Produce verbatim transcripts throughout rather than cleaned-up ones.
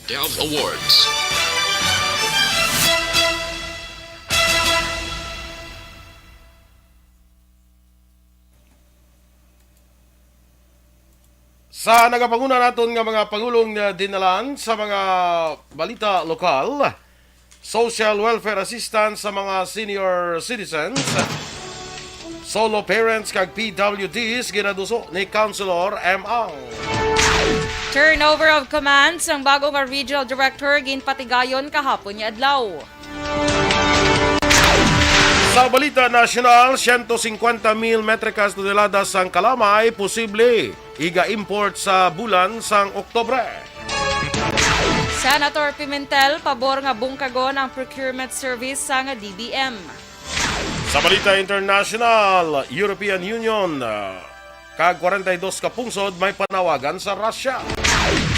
Dove Awards. Sa nagapanguna naton nga mga pangulong nga dinalan sa mga balita lokal, social welfare assistance sa mga senior citizens, solo parents kag P W Ds ginaduso ni Councilor M. Ang. Turnover of command sang bago nga regional director ginpatigayon kahapon nga adlaw. Sa balita nasyonal, siyento singkwenta mil metrika tonelada sang kalamay posible iga-import sa bulan sang Oktubre. Senator Pimentel pabor nga bungkagon ang procurement service sang D B M. Sa balita international, European Union, ah, kag kwarenta y dos ka pungsod may panawagan sa Russia.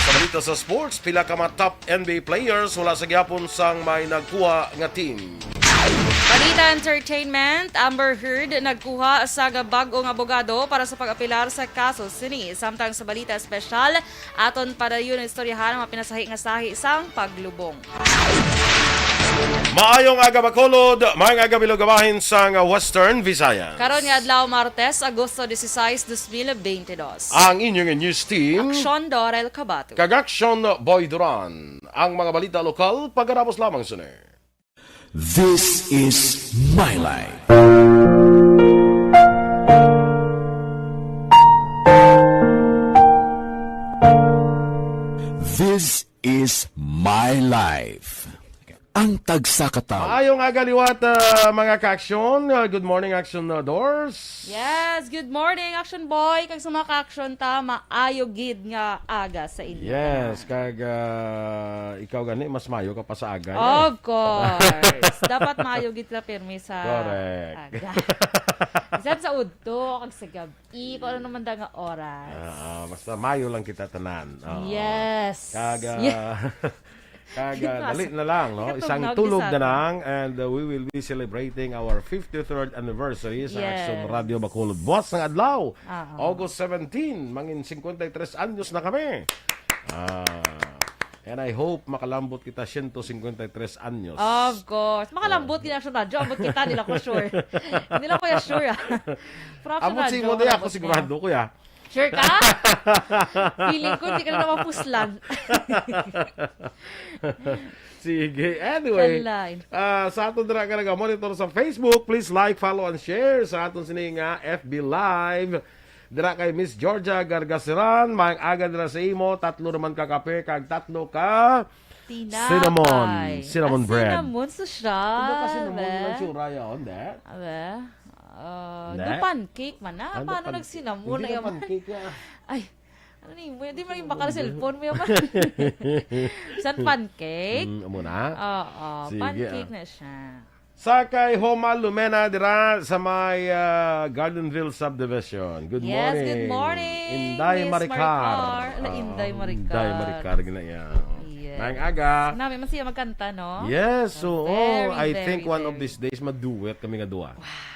Sa balita sa sports, pila ka mga top N B A players wala sa gihapon sang may nagkuha nga team. Balita entertainment, Amber Heard nagkuha sa bag-ong abogado para sa pag-apilar sa kaso sini. Samtang sa balita espesyal, aton padayon istoryahan ang mga pinasahi nga sahi sang paglubong. Maayong aga, Bacolod. Maayong aga, Bilog Abahin sang Western Visayas. Karon nga adlaw, Martes, Agosto dieciséis, dos mil veintidós. Ang inyong news team, Aksyon Dorel Cabato. Kag Aksyon Boy Duran. Ang mga balita lokal, pagkatapos lamang sini. This is My Life. This is My Life. Ang tagsa ka tawo. Maayong aga liwat, ah, mga ka-aksyon. Ah, good morning, Aksyon, ah, Dors. Yes, good morning, Aksyon Boy. Kag sa mga ka-aksyon ta, maayo gid nga aga sa inyo. Yes, kag, ah, ikaw gani, mas mayo ka pa sa aga, eh. Of course. Dapat maayo gid ka pirmi sa Correct. Aga. Bisan sa udto, kag sa gab-, I, kung ano naman da nga oras. Ah, basta mayo lang kita tanan. Oo. Yes. Kag, ah, Yeah. kag, ah, Yes. Dali na lang, no? Ikatog Isang na, tulog na Gisata. Lang, and, uh, we will be celebrating our fifty-third anniversary sa Yes. Aksyon Radio Bacolod. Buwas ng adlaw, Ah. August seventeen, mangin cincuenta y tres anyos na kami. Ah, and I hope makalambot kita siyento singkwenta y tres anyos. Of course. Makalambot Ah. Kita, sure na. Ambot kita, di lang ko sure. Hindi lang ko ya sure, ah. Pero Ambot sure na, si mo, di ako malambot sigurado, niya. Kuya. Sure ka? Feeling ko, di ka na mapuslan. Sige. Anyway, Kalain. Ah, sa aton dira ka naga-monitor sa Facebook, please like, follow, and share sa aton sini nga F B Live. Dira kay Miss Georgia Gargaseran, maayong aga dira sa imo. Tatlo naman ka kape kag tatlo ka Tinapay. Cinnamon. Cinnamon Ah, bread. Cinnamon, sosyal. Ano ka cinnamon? Be? Ang tsura yaon, de? Abe? Ah, Hindi. Di pancake man, ah. Ano Paano pan-, nag-cinnamon hindi na ka yaman? Pancake, ah. Ay, ano ni mo? Di man yung bakal cellphone mo yaman. San pancake? Mm, amo na? Oo, Sige, pancake ah. Na siya. Sa kay Homa Lumena dira sa may, ah, Gardenville Subdivision. Good Yes, morning. Good morning, Inday Miss Maricar. Maricar. Ala, Ah, Inday Maricar. Inday Maricar gina iya. Yes. Maayong aga. Nami man siya magkanta, no? Yes, Oh, oo. Very, I very, think one of very. These days, maduet kami nga duha. Wow.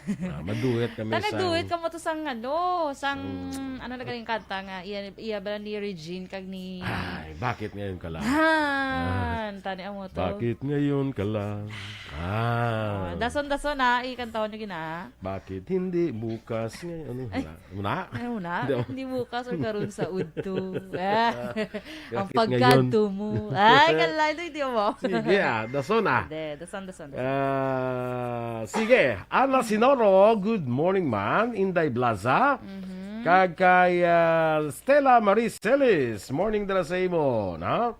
Ah, maduet kami Tana sang duet ka mo to sang, ano, sang, Mm. Ano na galing kanta nga, iya, iya ba ni Regine kag ni Ay, bakit ngayon ka lang? Han, Ah. Tani amo to. Bakit ngayon ka lang? Ah. Ah, dason-dason, ah, ikantahon nyo gina. Bakit hindi bukas ngayon? Ano, Ay. Wala? Wala? Ay, wala? Hindi ako Hindi bukas or karon sa udto. Ah, ang Bakit pagkadto ngayon? Mo. Ay, kalay, hindi mo. Sige, ah, dason, ah. Hindi, dason, dason, dason. Ah, sige, Ana Sinoro, good morning, man. Inday Blaza. Mhm. Kag kay, ah, Stella Marie Celis, morning dala sa imo, no?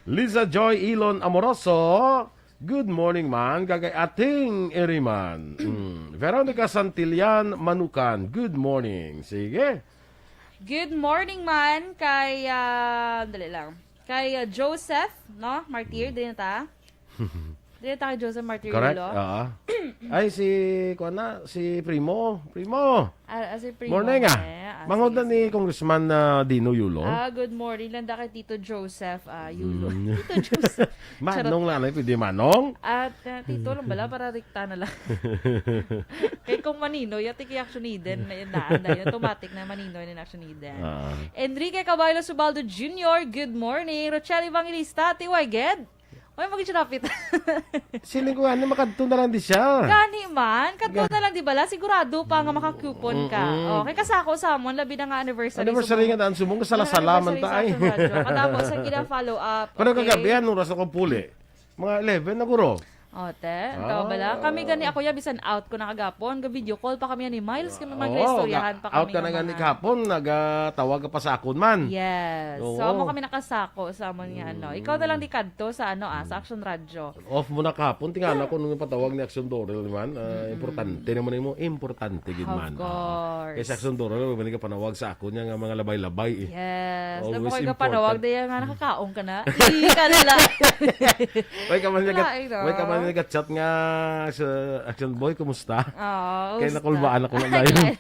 Liza Joy Ilon Amoroso, good morning, man. Kag kay Ating Iriman. Mm. Veronica Santillan Manukan, good morning. Sige. Good morning man kay, ah, dali lang. Kay, ah, Joseph, no? Martir, Mm. Dili na ta? Dili na ta kay Joseph Martir Correct? Lolo? Oo. Ay, si, kuwan na, si Primo. Primo! Ah, ah, si Primo, Morning, ah. Eh. Ah, Mangod na ni Congressman, ah, Dino Yulo. Ah, good morning lang da kay Tito Joseph, ah, Yulo. Mm. Tito Joseph. Manong lang, eh, pwede Manong? At, ah, Tito lang bala, para rikta na lang. Kay kung Maninoy, yati kay Action Eden, na, na, na, automatic na Maninoy na Action Eden. Ah. Enrique Caballo Subaldo Junior, good morning. Rochelle Evangelista, Tiway Ged. Oy, mag-rapit. Siling ko, ano, makadto na lang di siya. Gani man, kadto Ga- na lang, di bala? Sigurado pa nga maka-coupon ka. Mm-mm. Oh, kay kasako sa amon, labi na nga anniversary. Anniversary sa nga daan subong, kasala-sala man ta, ay. Anniversary sa Action Radyo. Katapos sa gina-follow up. Pero okay. Kagabi, anong oras ako puli? Mga eleven na guro. Oh, te, ang tao bala. Ah. Kami gani ako ya, bisan out ko na kagapon, ga-video call pa kami ni Miles, kami Oo, mag-istoryahan ga-, pa out kami ka na nga gani mga kahapon, nagatawag ka pa sa akon man. Yes. Oo. So, amo kami nakasako sa amon nga, ano. Mm. Ikaw na lang di kadto sa, ano, ah, sa Action Radio. Off mo na kahapon, tingala ko nung patawag ni Action Doral man. Ah, Mm. importante naman mo, importante gid Of man. Ah, course. Kay sa Action Doral, may ka panawag sa akon niya nga mga labay-labay, eh. Yes. Always Namo kayo kapanawag important. Daya nga nakakaon ka na. Ika na lang. May ka man Wala, nag-, eh, no? May ka man nag-chat nga sa Action Boy, kumusta? Oo, Kaya kumusta? Nakulbaan ako na Ay, dayon. ay.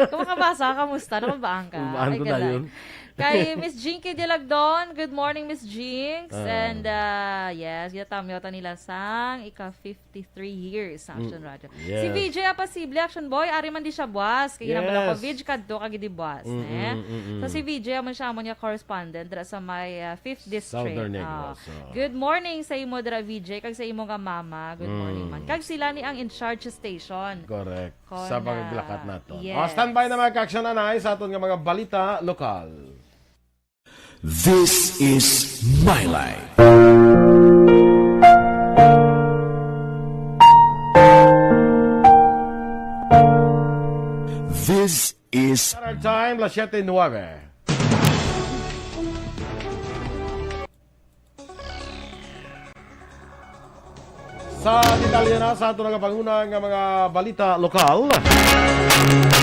Kung makabasa, kamusta? Nakulbaan ka? Nakulbaan Ay, ko ka lang. Dayon. Kay Miss Jinky Dilagdon, good morning, Miss Jinx. Ah. And, ah, yes, ginatamyo ta nila sang ika fifty-three years sa Mm, Action Radio. Si yes. V J Apasible, Action Boy, ari man di siya buwas. Kay ginambal ako, Yes. V J, kadto ka gid di buwas, Mm, eh. mm, mm, mm. So, si V J, amo siya, amo niya correspondent dira sa may, ah, fifth District. Southern Ah, Negros, oh. Good morning sa imo dira, V J, kag sa imo nga mama. Good morning Mm. man. Kag sila ni ang in charge station. Correct. Sa Kona. Paglakat naton. Yes. Oh, standby na, mga ka-action, anay, sa aton nga mga balita lokal. This is My Life. This is Standard Time, las siete nueve. Sa detalye na sa ato nga panguna nga mga balita lokal,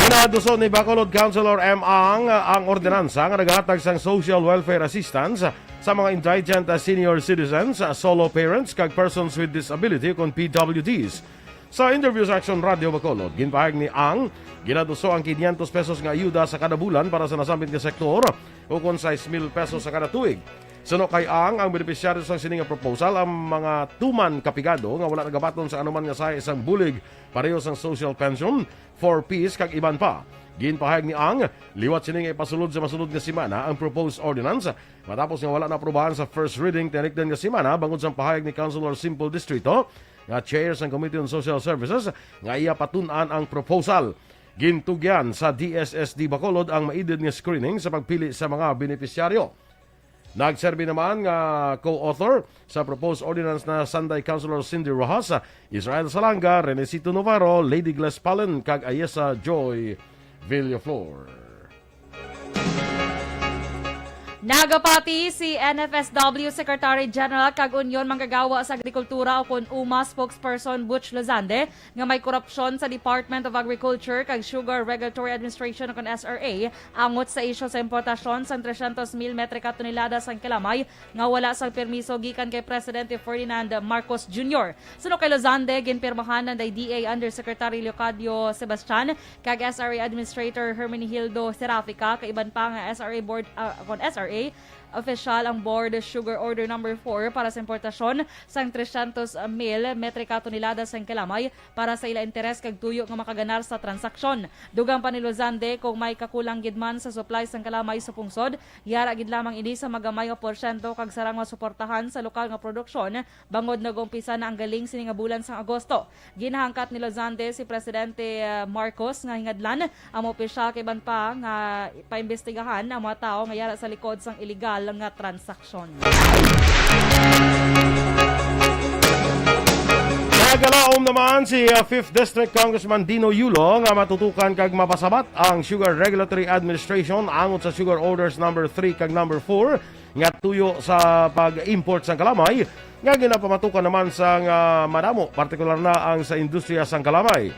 ginaduso ni Bacolod Councilor M. Ang ang ordinansa nga nagahatag sang social welfare assistance sa mga indigent, uh, senior citizens, uh, solo parents, kag persons with disability, kon P W Ds. Sa interview sa Action Radio Bacolod, ginpahayag ni Ang, ginaduso ang quinientos pesos nga ayuda sa kada bulan para sa nasambit nga sektor, ukon sais mil pesos sa kada tuig. Suno kay Ang, ang benepisyaryo sang sini nga proposal ang mga tuman ka pigado nga wala nagabaton sa anuman nga sahi sang bulig, pareho sang social pension, four Ps, kag iban pa. Ginpahayag ni Ang, liwat sini nga ipasulod sa masunod nga semana ang proposed ordinance, matapos nga wala naaprubahan sa first reading tinikdan nga semana, bangod sang pahayag ni Councilor Simple Distrito, nga chair sang Committee on Social Services, nga iya patun-an ang proposal. Gintugyan sa D S S D Bacolod ang maidid nga screening sa pagpili sa mga benepisyaryo. Nagserbi naman nga co-author sa proposed ordinance na Sanday Councilor Cindy Rojas, Israel Salanga, Renesito Navarro, Lady Gles Palen, kag Ayesa Joy Villaflor. Nagapati si N F S W Secretary General kag Union Manggagawa sa Agrikultura, o kon uma, spokesperson Butch Lozande, nga may korupsyon sa Department of Agriculture kag Sugar Regulatory Administration, o kon S R A, angot sa isyu sa importasyon sang trescientos mil metrika tonelada sang kalamay nga wala sang permiso gikan kay Presidente Ferdinand Marcos Junior. Suno kay Lozande, ginpirmahan na ni D A Undersecretary Leocadio Sebastian kag S R A Administrator Hermenegildo Serafica, kay iban pa nga S R A Board, ah, kon S R A official ang Board Sugar Order Number Four para sa importasyon sang trescientos mil metrika tonelada sang kalamay para sa ila interes kag tuyo nga makaganar sa transaksyon. Dugang pa ni Lozande, kung may kakulang gid man sa supply sang kalamay sa pungsod, yara gid lamang ini sa magamay nga porsyento kag sarang masuportahan sa lokal nga produksyon, bangod nag-umpisa na ang galing sini nga bulan sang Agosto. Ginhangkat ni Lozande si Presidente, ah, Marcos nga hingadlan ang mga opisyal kag iban pa nga paimbestigahan ang mga tawo nga yara sa likod sang iligal nga transaksyon. Nagalaom naman si, uh, Fifth District Congressman Dino Yulo nga matutukan kag mapasabat ang Sugar Regulatory Administration angot sa Sugar Orders Number Three kag Number Four nga tuyo sa pag-import sang kalamay nga ginapamatukan naman sang, ah, madamo, partikular na ang sa industriya sang kalamay.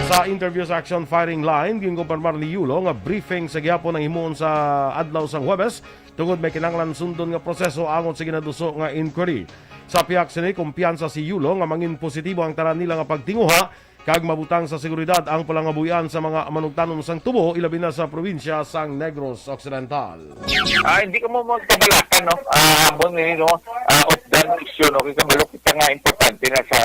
Sa interview sa Action Firing Line, ginkumpirmar ni Yulo nga briefing sa gihapon ang himuon sa adlaw sang Huwebes tungod may kinahanglan sundon nga proseso angot sa ginaduso nga inquiry. Sa pihak sini, kumpiyansa si Yulo nga mangin positibo ang tanan nila nga pagtinguha kag mabutang sa seguridad ang palangabuhian sa mga manugtanom sang tubo, ilabi na sa probinsya sang Negros Occidental. Ah, hindi ko mo magkabalakan, no? Ah, amo ni, no? Ah, of that issue, no? Kay kabalo kita nga importante na sa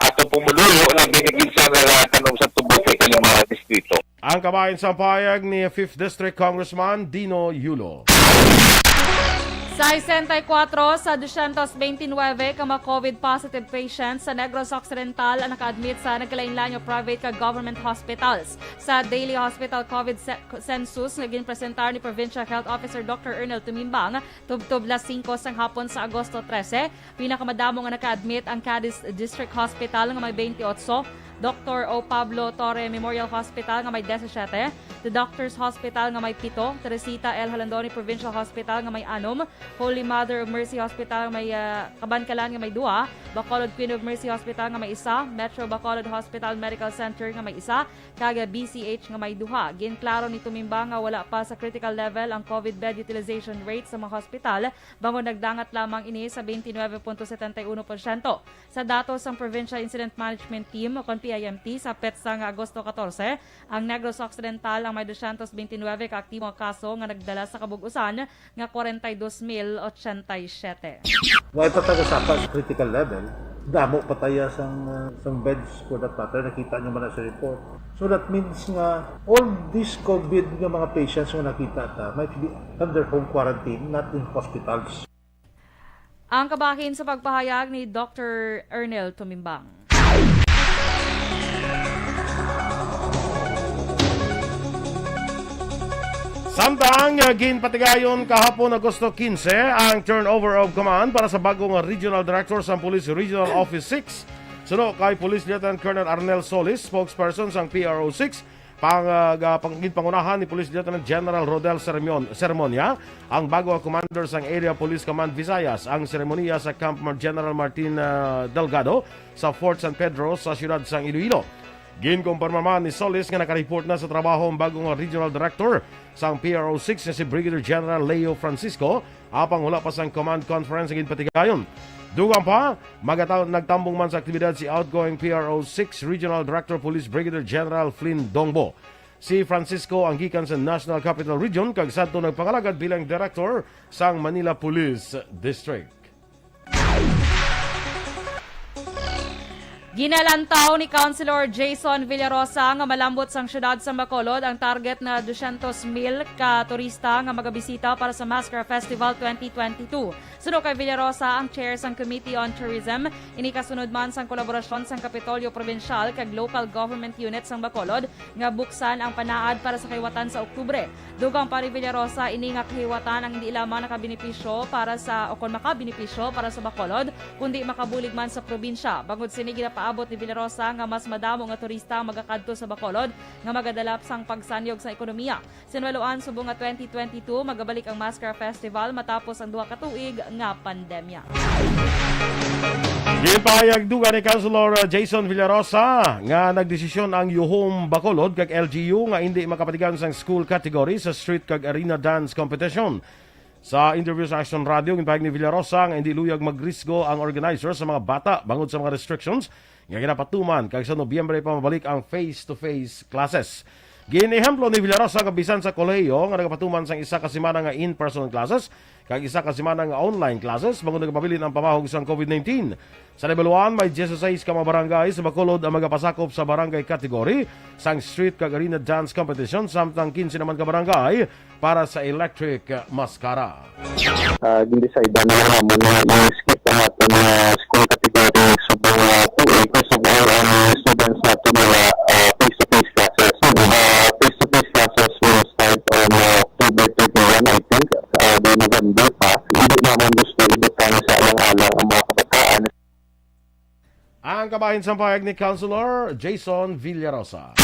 atong pumuluyo, labi na gid sa nagatanom sa tubo sa ikalima nga distrito. Ang kabahin sa pahayag ni Fifth District Congressman Dino Yulo. Sesenta y kuatro sa dosyentos beintinuebe ka mga COVID positive patients sa Negros Occidental ang naka-admit sa nagkalain-lain nga private kag government hospitals. Sa daily hospital COVID ce-, census nga ginpresentar ni Provincial Health Officer Doctor Ernel Tumimbang, tubtob las singko sang hapon sa Agosto trese, pinakamadamo nga naka-admit ang Cadiz District Hospital nga may twenty-eight, Doctor O Pablo Torre Memorial Hospital nga may disisiete, The Doctors Hospital nga may pito, Teresita L. Jalandoni Provincial Hospital nga may anom, Holy Mother of Mercy Hospital nga may, ah, Kabankalan nga may duha, Bacolod Queen of Mercy Hospital nga may isa, Metro Bacolod Hospital Medical Center nga may isa, kag B C H nga may duha. Ginklaro ni Tumimbang nga wala pa sa critical level ang COVID bed utilization rate sa mga hospital, bangod nagdangat lamang ini sa twenty-nine point seven one percent. Sa datos sang Provincial Incident Management Team, o kon P I M T, sa petsa nga Agosto catorce, ang Negros Occidental ang may dosyentos beintinuebe ka aktibo nga kaso nga nagdala sa kabug-usan nga kwarenta y dos mil ochenta y siyete. Way pa taga sapa sa critical level. Damo pa taya sang, uh, sang beds for that matter. Nakita niyo man na sa report. So that means nga all these COVID nga mga patients nga nakita ta might be under home quarantine, not in hospitals. Ang kabahin sa pagpahayag ni Doctor Ernel Tumimbang. Samtang, uh, ginpatigayon kahapon, Agosto quince, ang turnover of command para sa bagong regional director sang Police Regional Office six, suno kay Police Lieutenant Colonel Arnel Solis, spokesperson sang P R O six, pang, uh, ga-, pang-, ginpangunahan ni Police Lieutenant General Rodel Sermon-, Sermonia, ang bago nga commander sang Area Police Command Visayas. Ang seremoniya sa Camp Mar-, General Martin, uh, Delgado sa Fort San Pedro sa siyudad sang Iloilo. Ginkumpirma man ni Solis nga nakareport na sa trabaho ang bago nga regional director sang P R O six nga si Brigadier General Leo Francisco, apang wala pa sang command conference ang ginpatigayon. Dugang pa, magata-, nagtambong man sa aktibidad si outgoing P R O six Regional Director Police Brigadier General Flynn Dongbo. Si Francisco ang gikan sa National Capital Region kag sadto nagpangalagad bilang director sang Manila Police District. Ginalantaw ni Councilor Jason Villarosa nga malambot sang siyudad sa Bacolod ang target na dosyentos mil ka turista nga magabisita para sa Mascara Festival twenty twenty-two. Suno kay Villarosa, ang chair sang Committee on Tourism, ini kasunod man sang kolaborasyon sang Kapitolyo Probinsyal kag local government unit sang Bacolod nga buksan ang panaad para sa kahiwatan sa Oktubre. Dugang pa ni Villarosa, ini nga kahiwatan ang hindi lamang nakabenepisyo para sa, o kon makabenepisyo para sa Bacolod, kundi makabulig man sa probinsya. Bangod sini, ginapaabot ni Villarosa nga mas madamo nga turista ang magakadto sa Bacolod nga magadala sang pagsanyog sa ekonomiya. Sinwaluan, subong nga twenty twenty-two, magabalik ang Mascara Festival matapos ang duha ka tuig nga pandemya. Ginpahayag dugang ni Councilor Jason Villarosa nga nagdesisyon ang Yuhom Bacolod kag L G U nga indi makapatigayon sang school category sa street kag arena dance competition. Sa interview sa Action Radio, ginpahayag ni Villarosa nga indi luyag magrisgo ang organizer sa mga bata bangod sa mga restrictions nga ginapatuman, kag sa Nobyembre pa mabalik ang face-to-face classes. Gin-ehemplo ni Villarosa nga bisan sa kolehiyo nga nagapatuman sang isa ka semana nga in-person classes kag isa ka semana nga online classes bangod nagapabilin ang pamahog sang COVID nineteen. Sa Naibaluan, may dieciséis ka mga barangay sa Bacolod ang magapasakop sa barangay category sang street kag arena dance competition, samtang quince naman ka barangay para sa electric mascara. Ah, gin-decide na lang naman nga i-skip ang aton, ah, school category subong, ah, tuig. First of all, ang students nato nila, ah, face-to-face classes. Ah, face-to-face classes will start on, ah, October thirty-one, I think. Ah, di November pa. Hindi naman gusto ibutang sa alang-alang ang mga kabataan. Ang kabahin sa pahayag ni Councilor Jason Villarosa.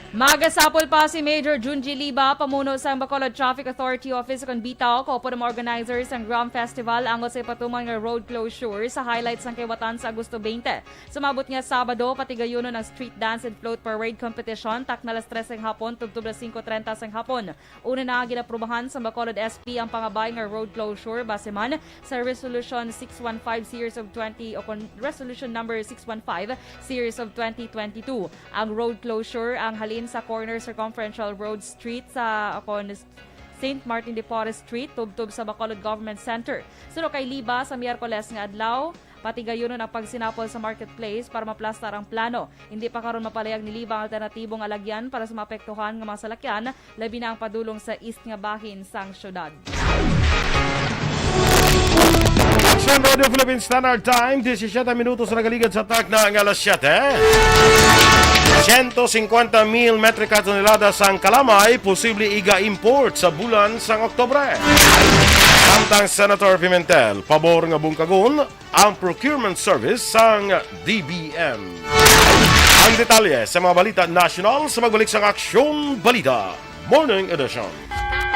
Magasapol pa si Major Junji Liba, pamuno sang Bacolod Traffic Authority Office kon BITAO, kaupod ang mga organizer sang Gram Festival, angot sa ipatuman nga road closure sa highlights sang kaliwatan sa Agosto twenty. Sumabot nga Sabado, patigayunon ang Street Dance and Float Parade Competition, takna alas tres sang hapon tubtob alas singko trenta sang hapon. Una na ginaprubahan sa Bacolod S P ang pangabay nga road closure base man sa Resolution six one five Series of twenty o kon Resolution Number six one five Series of twenty twenty-two. Ang road closure ang halin sa corner Circumferential Road Street sa, o kon Saint Martin de Porres Street, tubtob sa Bacolod Government Center. Suno kay Liba, sa Miyerkules nga adlaw, patigayunon ang pagsinapol sa marketplace para maplastar ang plano. Hindi pa karon mapalayag ni Liba ang alternatibo nga lagyan para sa maapektuhan nga mga salakyan, labi na ang padulong sa east nga bahin sang syudad. Action Radio Philippine Standard Time, disisiete minutos na nagaligad sa takna nga alas siyete. Siyento singkwenta mil metrika tonelada sang kalamay posible iga-import sa bulan sang Oktubre. Samtang Senator Pimentel, pabor nga bungkagon ang procurement service sang D B M. Ang detalye sa mga balita nasyonal sa pagbalik sang Aksyon Balita Morning Edition.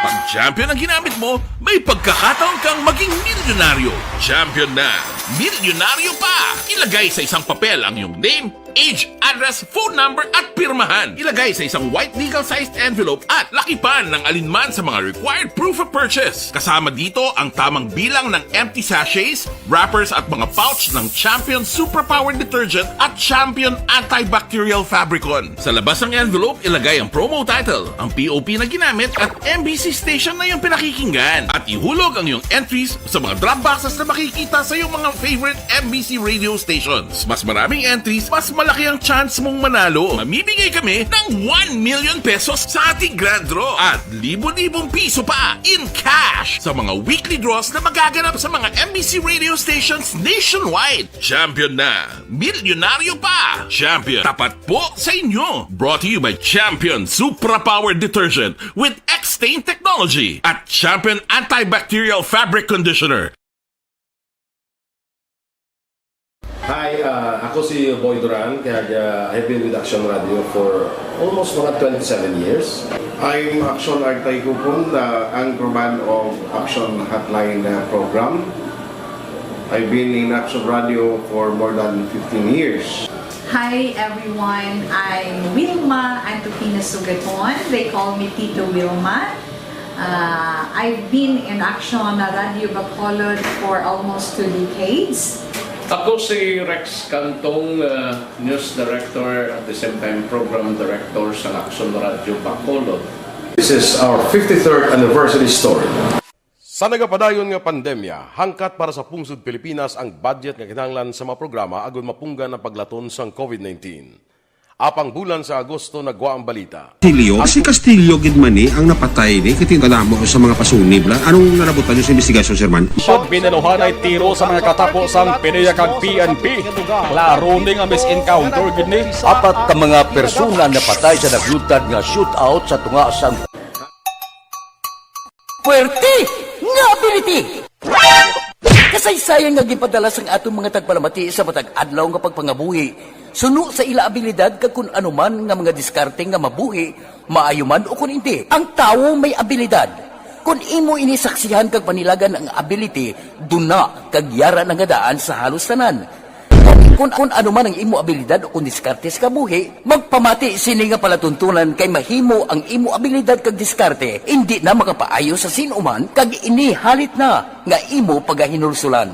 Pag Champion ang ginamit mo, may pagkakataon kang maging milyonaryo. Champion na, milyonaryo pa! Ilagay sa isang papel ang iyong name, age, address, phone number, at pirmahan. Ilagay sa isang white legal-sized envelope at lakipan ng alinman sa mga required proof of purchase. Kasama dito ang tamang bilang ng empty sachets, wrappers, at mga pouch ng Champion Superpower Detergent at Champion Antibacterial Fabricon. Sa labas ng envelope, ilagay ang promo title, ang P O P na ginamit, at M B C station na iyong pinakikinggan. At ihulog ang iyong entries sa mga drop boxes na makikita sa iyong mga favorite M B C radio stations. Mas maraming entries, mas malaki ang chance mong manalo. Mamimigay kami ng one million pesos sa ating grand draw at libo-libong piso pa in cash sa mga weekly draws na magaganap sa mga M B C radio stations nationwide. Champion na! Milyonaryo pa! Champion, tapat po sa inyo! Brought to you by Champion Supra Power Detergent with X-Stain Technology at Champion Antibacterial Fabric Conditioner. Hi, ah, ako si Boy Duran, kag, ah, I've been with Action Radio for almost mga twenty-seven years. I'm Action Artay Kupon, the anchorman of Action Hotline, uh, program. I've been in Action Radio for more than fifteen years. Hi everyone, I'm Wilma Antokina Sugaton. They call me Tito Wilma. Uh, I've been in Action Radio Bacolod for almost two decades. Ako si Rex Cantong, uh, news director, at the same time program director sa Action Radio Bacolod. This is our fifty-third anniversary story. Sa nagapadayon nga pandemya, hangkat para sa pungsod Pilipinas ang budget nga kinahanglan sa mga programa agud mapunggan ang paglaton sang COVID nineteen. Apang bulan sa Agosto nagwa ang balita. Castillo, si Castillo gid man ni ang napatay ni, kay tingala mo sa mga pasunib la. Anong nalabutan niyo sa investigasyon, Sir Man? Siya binaluhanay tiro sa mga katapo sang PDEA kag P N P. Klaro ni nga misencounter gid ni. Apat ka mga persona napatay sa naglutad nga shootout sa tunga sang Puwerte nga ability! Kasaysayan nga ginpadala sang aton mga tagpalamati sa matag adlaw nga pagpangabuhi, suno sa ila abilidad kag kun ano man nga mga diskarte nga mabuhi, maayo man o kun indi. Ang tawo may abilidad. Kun imo ini saksihan kag panilagan ang ability, duna kag yara na nga daan sa halos tanan. Kun, kun ano man ang imo abilidad o kun diskarte sa kabuhi, magpamati sini nga palatuntunan kay mahimo ang imo abilidad kag diskarte indi na makapaayo sa sin-o man kag ini halit na nga imo pagahinulsulan.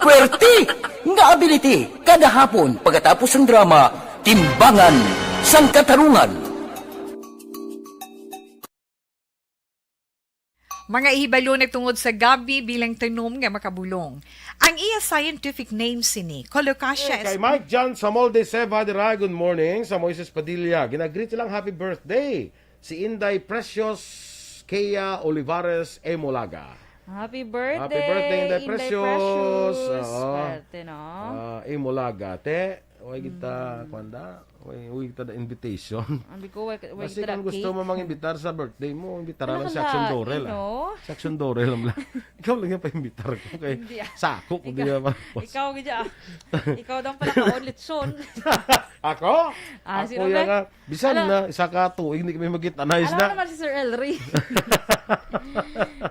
Puwerte nga ability kada hapon pagkatapos sang drama, Timbangan sang Katarungan. Mga hibalo nagtungod sa gabi bilang tanom nga makabulong. Ang iya scientific name sini, Colocasia. Eh, kay Mike John Samol de Seva dira, good morning. Sa Moises Padilla, ginagreet silang happy birthday si Inday Precious Kea Olivares Emolaga. Happy birthday, Happy birthday, Inday Inday Precious. Precious. Oo. Swerte, no? Ah, Emolaga. Te, Way kita, kuwan da? Way, way kita da invitation. Abi ko, way, way Basi kita da kung gusto cake. mo mang-imbitar sa birthday mo, imbitar Ano lang ka si Action la, Dorel, you ah. know? Si Action Dorel lang lang. Ikaw lang yung pa-imbitar ko. Kay Hindi, ah. sako ko Ikaw, di ba? ikaw, gid, ah. Ikaw daw pala ka-on lechon. Ako? Ah, Ako sino yan ba? nga. Bisan Ala. na, isa ka tuig, hindi kami magkita na, Alam isda. naman si Sir Elry.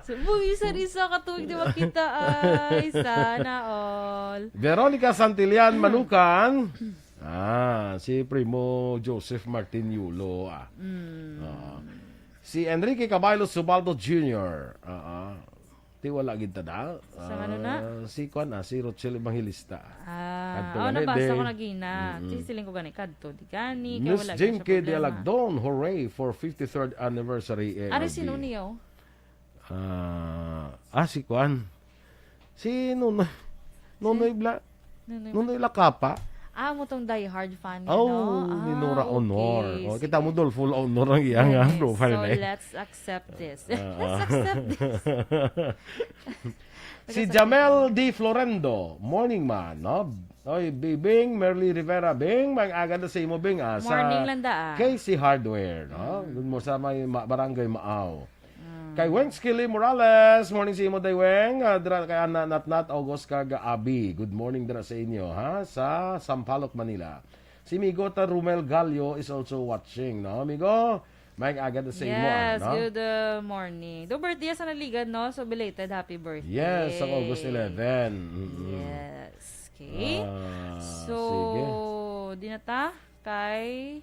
So, buwisan isa ka tuig di magkita, ay, sana all. Veronica Santillan Manukan. Ah, si Primo Joseph Martin Yulo, ah. Mm. Ah. Si Enrique Caballo Subaldo Junior. Ah, ah. Ti wala gid ta da. Sa ano na? Ah, si kwan, ah, si Rochelle Evangelista. Ah, Kadto oh, gani, nabasa day. ko na gina. Mm-mm. Ti siling ko gani, kadto, di gani, kay Miss wala gid siya Jinky problema. Dialagdon, hooray for fifty-third anniversary A R B. Ari, sino niyo? Ah, ah, si kwan. Si Nunoy. Nunoy Bla-, Nunoy Nunoy Lakapa. Ah, mo tong diehard fan niya, Oh, no? ni Ah, Nora Honor. okay, Oh, kita mo, sige. Dolfo Honor ang iyang, ah, Yes, profile so na eh. let's accept this. Ah, Let's ah. accept this. Si Taga Jamel San D. Florendo, morning man, no? Oy, Bibing, Merly Rivera, Bing, may aga na sa imo, Bing, ah, sa Morning lang da, ah. K C Hardware, no? Mm. Good mo sa may ma-, Barangay Maaw. Mm. Kay Weng Skilly Morales, morning sa imo, Day Weng. Ah, dira kay Ana Natnat, August, kag Abi. Good morning dira sa inyo, ha? Sa Sampaloc, Manila. Si Migo ta Rumel Gallo is also watching, no? Migo, may aga na sa imo, ah, Yes, no? good, uh, morning. Do birthday sa Naligad, no? So, belated happy birthday. Yes, sa August eleven. Mm-mm. Yes, okay. Ah, So, sige. di na ta kay,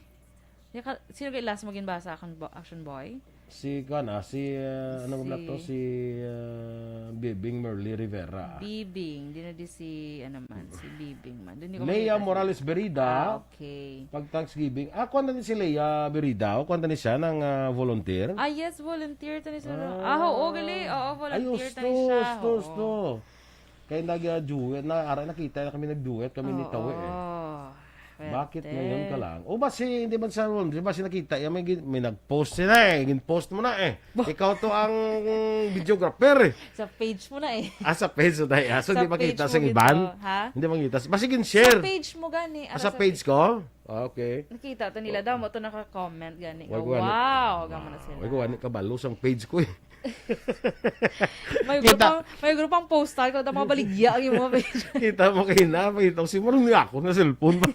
di ka, sino kay last mo ginbasa, Action Bo-, Action Boy? Si, kuwan, ah, si, ah, ano ba to? Si Si, ah, Bibing Merly Rivera. Bibing, di na di si, ano man, si Bibing man. Doon di ko Lea makita si Morales Berida, Ah, okay. pag Thanksgiving. Ah, kuwan na ni si Lea Berida. O, kuwan na ni siya ng, ah, volunteer. Ah, yes, volunteer to ni siya. Ah. Ah, oo, gali. Oo, Ay, volunteer to ni siya. usto, Oo. usto. Kaya nag-duet na, ara, nakita na kami nag-duet kami ni Oo. Tawi, eh. Bakit Pwede. ngayon ka lang? O, basi, hindi man sa ron, di ba, si nakita, yan, may gin-, may nag-post sila, eh. Gin-post mo na, eh. Bo- Ikaw to ang videographer, eh. Sa page mo na, eh. Ah, sa page mo na, eh. Ah, so, Sa hindi makita page sa mo iban? gito, ha? Hindi makita. Basi, Sa gin-share. page mo gani, Ah, ano, sa sa page page. ko? Ah, okay. Nakita to nila daw, mo to naka-comment gani. Wag nga, ko ani. Wow, gamo na sila. Wag ko ani kabalo sang page ko, eh. May Kita. grupang, may grupang postal ko, daw mga baligya ang imo page. Kita mo kay na, makita ko si Marong ni ako na cellphone ba?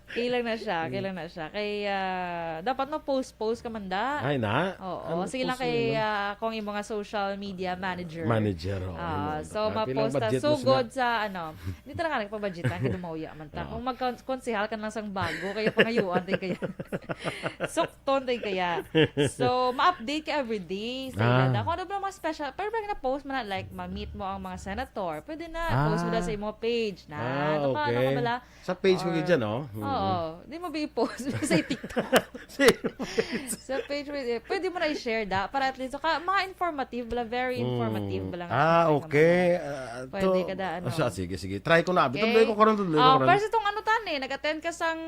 Kailang na siya, Mm. kailang na siya. Kay, ah, dapat ma-post-post ka man da. Ay, na? Oo, Ano sige lang post kay, mo? ah, kung imo nga social media manager. Manager, oo, Ah, yun. so, Ah, pilang ma-post ta budget mo sugod sila? sa, ano, hindi talaga nagpabudgetan, kay dumauya man ta. Oo. Kung magkonsehal ka lang sang bago, kaya pangayuan tayo kaya. Sukton tayo kaya. So, ma-update ka everyday. Sa Ah. ila na. Kung ano ba mga special, pero pag na-post mo na, like, ma-meet mo ang mga senator, pwede na, post mo na Ah. sa imo page na. Ah, Ano pa, ano ka okay. bala? Sa page ko Or, gid dyan, oh. Mm-mm. oo. Di mo ba i-post sa TikTok? Sa page. Sa page, pwede, pwede mo na i-share da, para at least, ka, mga informative bala, very Mm. informative bala nga Ah, siya, okay. mga Ah, Pwede to, ka da, ano. ah, siya, sige, sige. Try ko na. Okay. Tudloy ko karon, tudloy ko Ah, karon. pero sa itong ano tan eh, nag-attend ka sang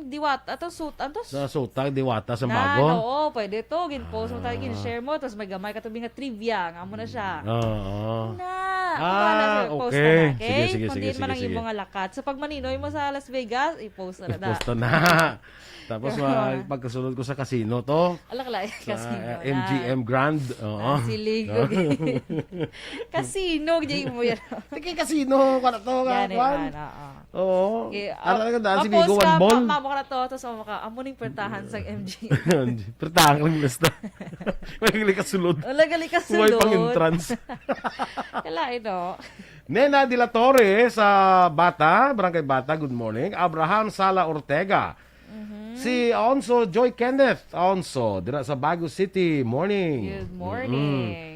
Diwata, ato, sut-, ato, Sa Sutag, Diwata, sa Na, Bago? no, oo, pwede to. Gin-post mo tayo, Ah. gin-share mo, tapos may gamay ka tubig nga trivia, nga amo na siya. Oo. Na, Ah, wala na, post ka okay. na, okay? Sige, sige, Kung sige, diin man sige, ang sige. imo nga lakat. So, pag maninoy mo sa Las Vegas, i-post na na da. I-post na. Tapos, Pero, ma-, pagkasunod ko sa casino to. Ala ka lang, Sa, casino uh, na. M G M Grand. Oo. Ah, silig, No? okay. Casino, di mo yan. Sige, casino, kung ano to, nga, Yan eh, kwan. yan, oo. Oo. Okay, Ano ah, ka daan, si ma-post Bigo One ka, Ball? ma-, ma-, mo ka na to, tapos, oh, maka-, amo ning pertahan sa M G M. Pertahan ka lang basta. May gali ka sulod. Wala gali ka Huwag pang sulod. entrance. Kalain, no? Nena de la Torre sa Bata, Barangay Bata, good morning. Abraham Sala Ortega. Mhm. Si Aonso Joy Kenneth Aonso, dira sa Bago City, morning. Good morning. Mm-mm.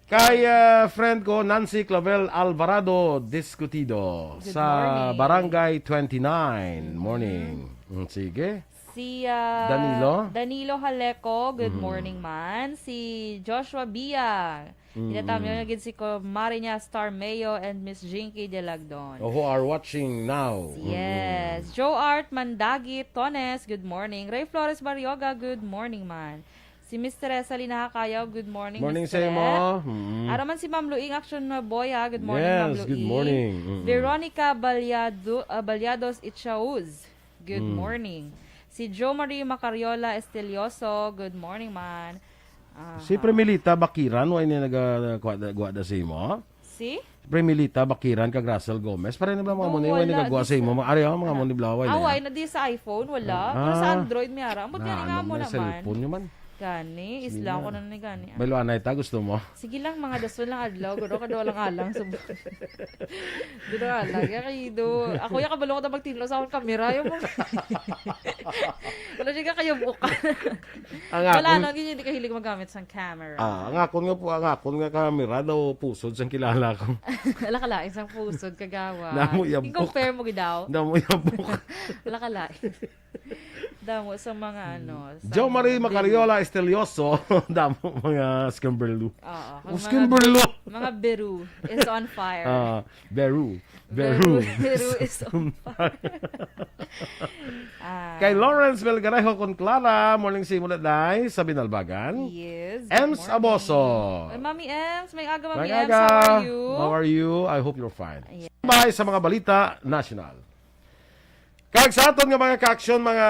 Kay, ah, friend ko, Nancy Clavel Alvarado Discutido Good sa morning. Barangay twenty-nine. Mm-hmm. Morning. Mm, sige. Si, ah, Danilo? Danilo Haleco, good Mhm. morning man. Si Joshua Bia, Mm-mm. ginatamyo na gid si Kumare niya, Star Mayo and Miss Jinky Delagdon. Oh, who are watching now. Yes. Mm-mm. Joe Art Mandagi Tones, good morning. Ray Flores Barrioga, good morning man. Si Miss Teresa Lina Hacayo, good morning, Morning Miss sa imo. Teres. Mm. Ara man si Ma'am Luing Action Maboya, good morning, Ma'am Yes, good Luing. morning. Mm. Veronica Balyado-, ah, Balyados Ichauz, good Mm. morning. Si Jo Marie Macariola Estelioso, good morning, man. Aha. Si Premilita Bakiran, wa ini naga-, kuha da, kuha da sa imo? Si? Premilita Bakiran kag Russell Gomez. Pareho na ba mga No, mo ni, wa wala, nagagwa di sa imo? sa Mga ari, oh, mga Ano? mo ni Blaway Ah, na why yan. na di sa iPhone? Wala. Pero sa Ah. Android, may ara. Ambot Ah, yan nga ano mo may naman. cellphone nyo man? Gani, Sige isla na. ko na ni gani. May luanay ta, gusto mo? Sige lang, mga dason lang adlaw. Guro ka daw lang alang sa bu-, Guro alang. Ya kay do, ako ya kabalo ko na magtinlo sa akong kamera. Yung mga Wala siya kayo buka. Ang Wala, akon no, hindi, hindi ka hilig magamit sang camera. Ah, ang akon nga po, ang akon nga kamera daw pusod sang kilala ko. Wala ka lain sang pusod, kagawa. Namo yabok. I-compare mo gid daw. Namo yabok. Wala ka lain. Damo sa mga ano, sa Jo Marie mga Macariola Estelioso, damo mga skimberlo. Oo, O, ang mga skimberlo. Mga Beru is on fire. Ah, Beru. Beru. Beru, Beru is on fire. Ah. Kay Lawrence Melgarejo con Clara, morning sa imo na, day, sa Binalbagan. Yes, good Ems morning. Aboso. Ay, Mami Ems, may aga, Mami May Ems, aga. how are you? How are you? I hope you're fine. Yes. Bye sa mga balita national. Kag sa aton nga mga ka-aksyon, mga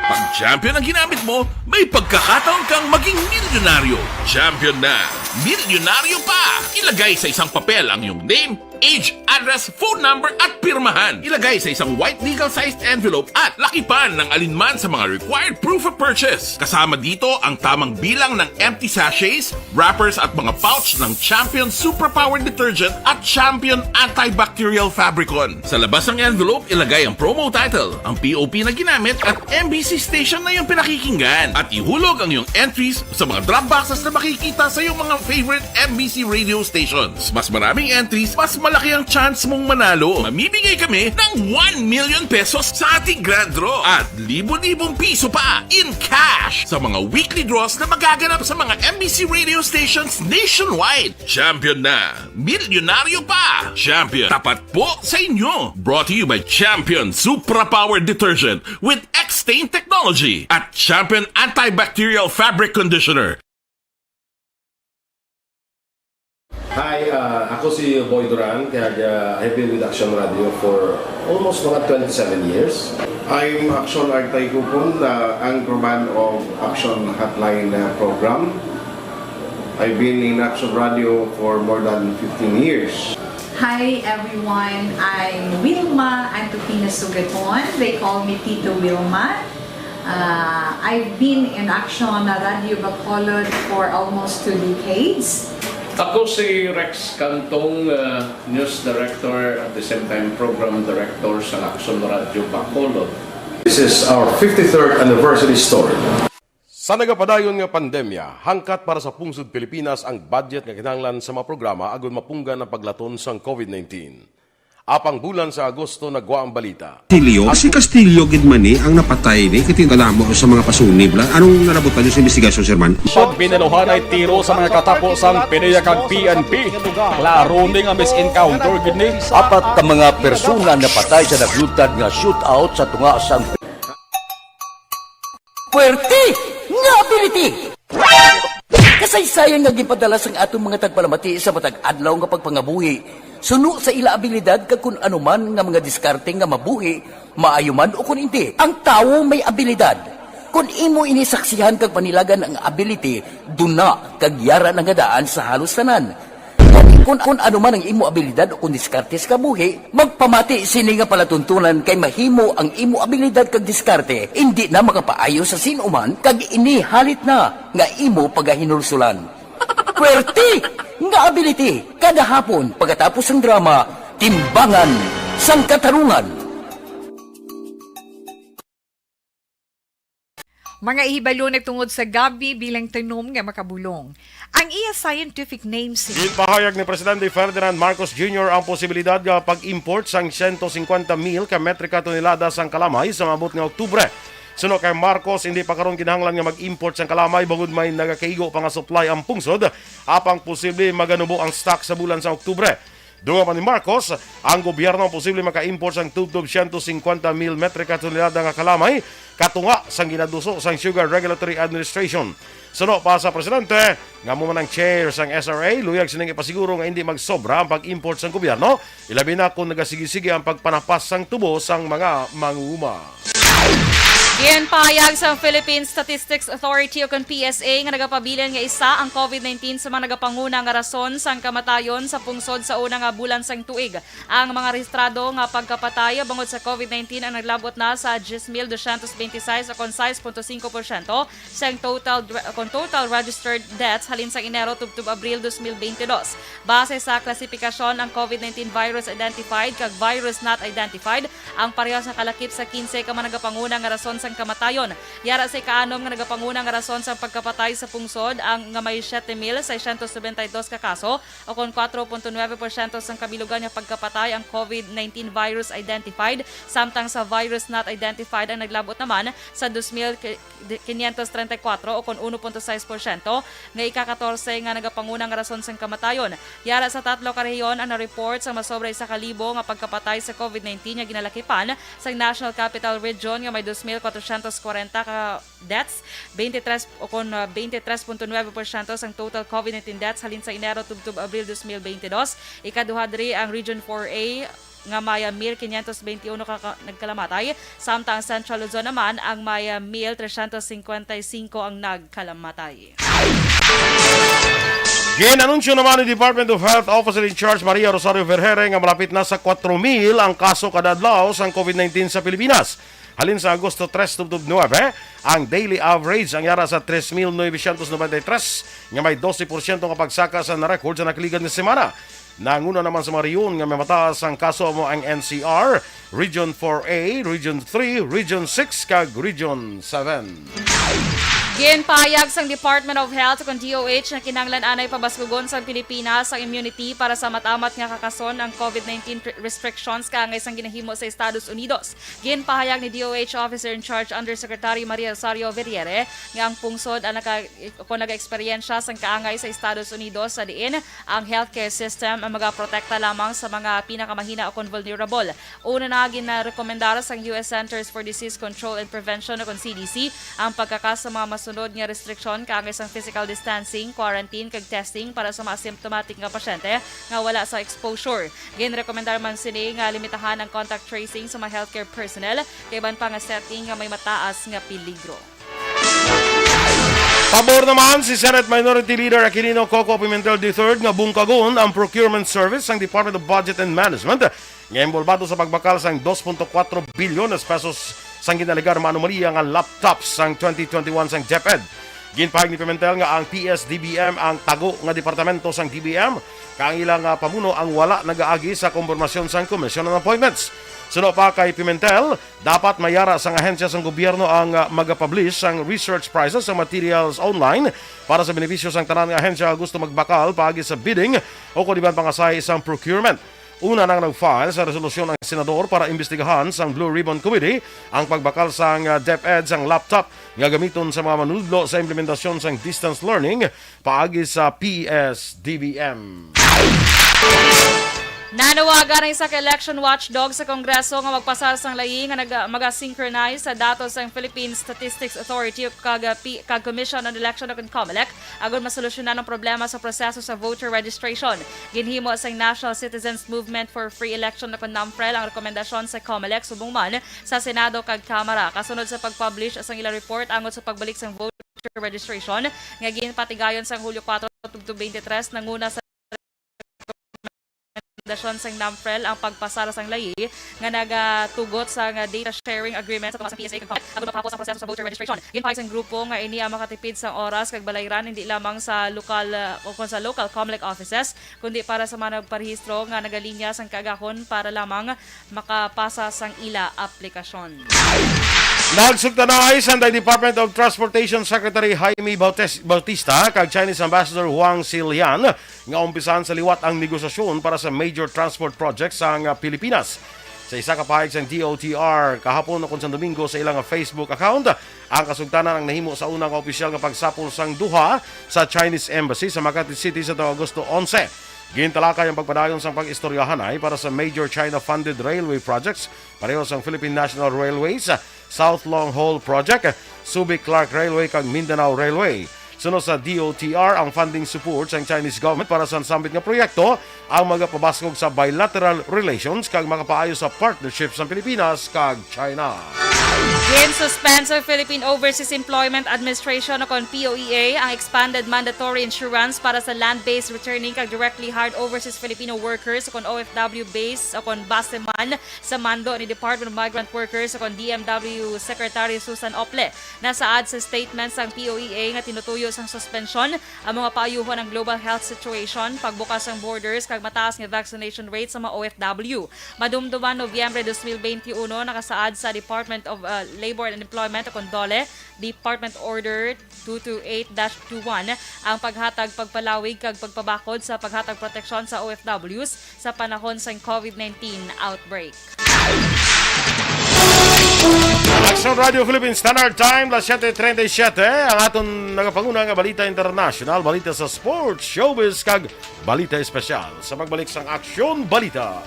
Pag champion ang ginamit mo, may pagkakataon kang maging milyonaryo. Champion na, milyonaryo pa! Ilagay sa isang papel ang iyong name, age, address, phone number, at pirmahan. Ilagay sa isang white legal-sized envelope at lakipan ng alinman sa mga required proof of purchase. Kasama dito ang tamang bilang ng empty sachets, wrappers, at mga pouch ng Champion Superpower Detergent at Champion Antibacterial Fabricon. Sa labas ng envelope, ilagay ang promo title, ang P O P na ginamit, at M B C station na iyong pinakikinggan. At ihulog ang iyong entries sa mga drop boxes na makikita sa iyong mga favorite M B C radio stations. Mas maraming entries, mas malaki ang chance mong manalo. Mamimigay kami ng one million pesos sa ating grand draw at libo-libong piso pa in cash sa mga weekly draws na magaganap sa mga M B C radio stations nationwide. Champion na! Milyonaryo pa! Champion, tapat po sa inyo! Brought to you by Champion Supra Power Detergent with X-Stain Technology at Champion Antibacterial Fabric Conditioner. Hi, ah, ako si Boy Duran, kag, ah, I've been with Action Radio for almost mga twenty-seven years. I'm Action Artay Kupon, the anchorman of Action Hotline, uh, program. I've been in Action Radio for more than fifteen years. Hi everyone, I'm Wilma Antupina Sugaton. They call me Tito Wilma. Uh, I've been in Action Radio Bacolod for almost two decades. Ako si Rex Cantong, uh, news director, at the same time program director sa Action Radio Bacolod. This is our fifty-third anniversary story. Sa nagapadayon nga pandemya, hangkat para sa pungsod Pilipinas ang budget nga kinahanglan sa mga programa agud mapunggan ang paglaton sang COVID nineteen. Apang bulan sa Agosto nagwa ang balita. Castillo? Ang Si Castillo gid man ni ang napatay ni, kay tingala mo sa mga pasunib la. Anong nalabutan niyo sa investigasyon, Sir Man? Pag biniluhanay tiro sa mga katapo sang PDEA kag P N P, klaro ni nga misencounter gid ni. Apat ka mga persona napatay sa naglutad nga shootout sa tunga sang Puwerte nga ability! Kasaysayan nga ginpadala sang aton mga tagpalamati sa matag adlaw nga pagpangabuhi, suno sa ila abilidad kag kun ano man nga mga diskarte nga mabuhi, maayo man o kun indi. Ang tawo may abilidad. Kun imo ini saksihan kag panilagan ang ability, duna kag yara na nga daan sa halos tanan. Gani, kun, kun ano man ang imo abilidad o kun diskarte sa kabuhi, magpamati sini nga palatuntunan kay mahimo ang imo abilidad kag diskarte indi na makapaayo sa sin-o man kag ini halit na nga imo pagahinulsulan. Puwerte nga ability kada hapon pagkatapos sang drama, Timbangan sang Katarungan. Mga ihibalo nagtungod sa gabi bilang tanom nga makabulong. Ang iya scientific name si Ginpahayag ni Presidente Ferdinand Marcos Junior ang posibilidad nga pag-import sang siyento singkwenta mil ka metrika tonelada sang kalamay sa maabot nga Oktubre. Suno kay Marcos, hindi pa karon kinahanglan nga mag-import sang kalamay bangod may nagakaigo pa nga supply ang pungsod, apang posible maganubo ang stock sa bulan sa Oktubre. Dunga pa ni Marcos, ang gobyerno ang posible maka-import sang tubtob siyento singkwenta mil metrika tonelada nga kalamay, katunga sang ginaduso sang Sugar Regulatory Administration. Suno pa sa presidente, nga amo man ang chair sang S R A, luyag sining ipasiguro nga hindi magsobra ang pag-import sang gobyerno, ilabi na kon nagasigi-sige ang pagpanapas sang tubo sang mga manguma. Ginpahayag sang Philippine Statistics Authority o kon P S A nga nagapabilin nga isa ang COVID nineteen sa mga nagapanguna nga rason sang kamatayon sa pungsod sa una nga bulan sang tuig. Ang mga rehistrado nga pagkapatay bangod sa COVID nineteen ang naglabot na sa diyes mil dosyentos benti sais o kon sais punto singko porsyento sang total, kon total registered deaths halin sang Enero tubtob Abril dos mil benti dos. Base sa klasipikasyon, ang COVID nineteen virus identified kag virus not identified ang parehas nga kalakip sa kinse ka mga nagapanguna nga rason sang kamatayon. Yara sa ikaanom nga nagapanguna nga rason sang pagkapatay sa pungsod ang nga may siyete mil seiscientos nobenta y dos ka kaso, o kon kuwatro punto nuebe porsyento sang kabilugan nga pagkapatay ang COVID nineteen virus identified, samtang sa virus not identified ang naglabot naman sa dos mil quinientos treinta y cuatro o kon uno punto sais porsyento nga ika-katorse nga nagapanguna nga rason sang kamatayon. Yara sa tatlo ka rehiyon ang na-report sa masobra isa ka libo nga pagkapatay sa COVID nineteen nga ginalakipan sang National Capital Region nga may dos mil kwatrocientos kwarenta ka deaths, twenty-three o kon, ah, twenty-three punto nuebe porsyento sang total COVID nineteen deaths halin sa Enero tubtob Abril dos mil benti dos. Ikaduha diri ang Region four A nga may, ah, mil quinientos benti uno ka, ka nagkalamatay, samtang ang Central Luzon naman ang may, ah, mil tresyentos singkwenta y singko ang nagkalamatay. Gin-anunsyo naman ni Department of Health Officer in Charge Maria Rosario Vergere nga malapit na sa kwatro mil ang kaso kada adlaw sang COVID nineteen sa Pilipinas. Halin sa Agosto tres tubtob nuebe, ang daily average ang yara sa tres mil novecientos noventa y tres, nga may dose porsyento nga pagsaka sa na-record sa nakaligad nga semana. Nanguna naman sa mga rehiyon nga may mataas ang kaso amo ang N C R, Region four A, Region three, Region six, kag Region seven. Ginpahayag sang Department of Health kon D O H nga kinahanglan anay pabaskugon sang Pilipinas ang immunity para sa amat-amat nga kakason ang COVID nineteen re-, restrictions kaangay sang ginahimo sa Estados Unidos. Ginpahayag ni D O H Officer in Charge Undersecretary Maria Rosario Vergere nga ang pungsod ang naka-, kon nagaeksperyensya sang kaangay sa Estados Unidos sa diin ang healthcare system ang magaprotekta lamang sa mga pinakamahina o kon vulnerable. Una na, ginarekomendar sang U S Centers for Disease Control and Prevention o kon C D C ang pagkaka sa mga masunod nga restriksyon kaangay sang physical distancing, quarantine, kag testing para sa mga asymptomatic nga pasyente nga wala sa exposure. Ginrekomendar man sini nga limitahan ang contact tracing sa mga healthcare personnel, kay iban pa nga setting nga may mataas nga peligro. Pabor naman si Senate Minority Leader Aquilino Coco Pimentel the third nga bungkagon ang procurement service sang Department of Budget and Management nga inbolbado sa pagbakal sang dos punto kuwatro bilyones pesos sang ginalegar nga anomalya nga laptops sang twenty twenty-one sang DepEd. Ginpahayag ni Pimentel nga ang P S D B M ang tago nga departamento sang D B M, kag ang ila nga pamuno ang wala nagaagi sa kompormasyon sang Commission on Appointments. Suno pa kay Pimentel, dapat may yara sang ahensya sang gobyerno ang, ah, magapublish sang research prices sang materials online para sa benepisyo sang tanan nga ahensya nga gusto magbakal paagi sa bidding o kon iban pang asay sang procurement. Una nang nag-file sa resolusyon ang senador para imbestigahan sang Blue Ribbon Committee ang pagbakal sang, ah, DepEd sang laptop nga gamiton sa mga manunodlo sa implementasyon sang distance learning paagi sa P S D B M. Nanawagan ang isa ka election watchdog sa Kongreso nga magpasar sang layi nga nag-, maga-synchronize sa datos sang Philippine Statistics Authority kag, uh, P-, kag Commission on Election o kon COMELEC agud masolusyonan ang problema sa proseso sa voter registration. Ginhimo sang National Citizens Movement for Free Election o kon NAMFREL ang rekomendasyon sa COMELEC subong man sa Senado kag Kamara kasunod sa pag-publish sang ila report angot sa pagbalik sang voter registration nga ginpatigayon sang Hulyo kuwatro tubtob twenty-three. Nanguna sa rekomendasyon sang NAMFREL ang pagpasar sang layi nga nagatugot sa nga data sharing agreement sa tunga sa P S A kag COMELEC agud mapahapos ang proseso sa voter registration. Ginpahayag sang grupo nga ini ang makatipid sang oras kag balayran hindi lamang sa lokal, uh, o kon sa local COMELEC offices, kundi para sa mga nagparehistro nga nagalinya sang kaagahon para lamang makapasa sang ila aplikasyon. Nagsugtanay sa Department of Transportation Secretary Jaime Bautes-, Bautista kag Chinese Ambassador Wang Xilian nga umpisahan sa liwat ang negosasyon para sa major transport project sang Pilipinas. Sa isa ka pahayag sang D O T R kahapon o kon sa Domingo sa ilang Facebook account, ang kasugtanan ang nahimo sa una nga opisyal nga pagsapol sang duha sa Chinese Embassy sa Makati City sa tuig Agosto onse. Gintalakay ang pagpadayon sang pag-istoryahanay para sa major China-funded railway projects, pareho sang Philippine National Railways, South Long Haul Project, Subic Clark Railway, kag Mindanao Railway. Suno sa D O T R, ang funding support sang Chinese government para sa sambit nga proyekto ang magapabaskog sa bilateral relations kag makapaayo sa partnership sa Pilipinas kag China. Ginsuspend sa Philippine Overseas Employment Administration o kon P O E A ang expanded mandatory insurance para sa land-based returning kag directly hired overseas Filipino workers o kon O F W based o kon base man sa mando ni Department of Migrant Workers o kon D M W Secretary Susan Ople. Nasaad sa statement sang P O E A nga tinutuyo sang suspensyon ang mga paayuhon ang global health situation, pagbukas sang borders kag mataas nga vaccination rate sa mga O F W. Madumduman Nobyembre dos mil bente uno, nakasaad sa Department of, uh, Labor and Employment o kon DOLE, Department Order two two eight dash two one ang paghatag pagpalawig kag pagpabakod sa paghatag proteksyon sa O F Ws sa panahon sang COVID nineteen outbreak. Aksyon Radio Philippines Standard Time, las siete treinta y siete. Ang aton nagapanguna nga balita international, balita sa sports, showbiz, kag balita espesyal sa pagbalik sang Aksyon Balita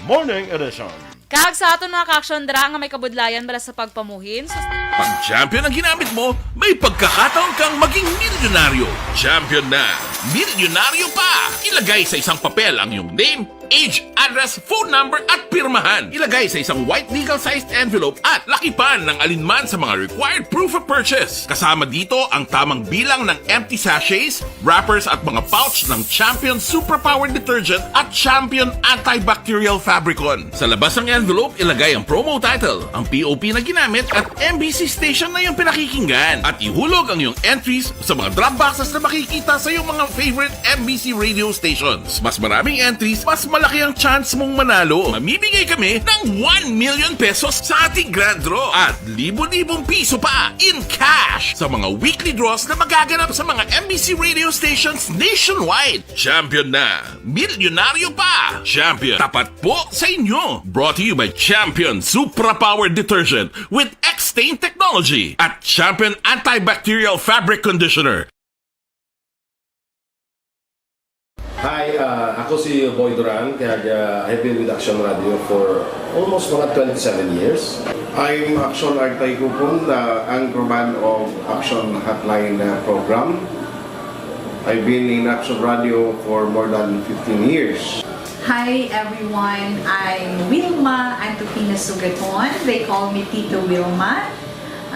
Morning Edition. Kag sa aton mga ka-aksyon dira nga may kabudlayan bala sa pagpamuhin, sus- Pag champion ang ginamit mo, may pagkakataon kang maging milyonaryo. Champion na, milyonaryo pa! Ilagay sa isang papel ang iyong name, age, address, phone number, at pirmahan. Ilagay sa isang white legal-sized envelope at lakipan ng alinman sa mga required proof of purchase. Kasama dito ang tamang bilang ng empty sachets, wrappers, at mga pouch ng Champion Suprapower Detergent at Champion Antibacterial Fabricon. Sa labas ng envelope, ilagay ang promo title, ang P O P na ginamit, at M B C station na iyong pinakikinggan. At ihulog ang iyong entries sa mga drop boxes na makikita sa iyong mga favorite M B C radio stations. Mas maraming entries, mas malaki ang chance mong manalo. Mamimigay kami ng one million pesos sa ating grand draw at libo-libong piso pa in cash sa mga weekly draws na magaganap sa mga M B C radio stations nationwide. Champion na! Milyonaryo pa! Champion, tapat po sa inyo! Brought to you by Champion Supra Power Detergent with X-Stain Technology at Champion Antibacterial Fabric Conditioner. Hi, uh, ako si Boy Duran, kag, uh, I've been with Action Radio for almost mga twenty-seven years. I'm Action Artay Kupon, the anchorman of Action Hotline, uh, program. I've been in Action Radio for more than fifteen years. Hi everyone, I'm Wilma Antupina Sugaton. They call me Tito Wilma.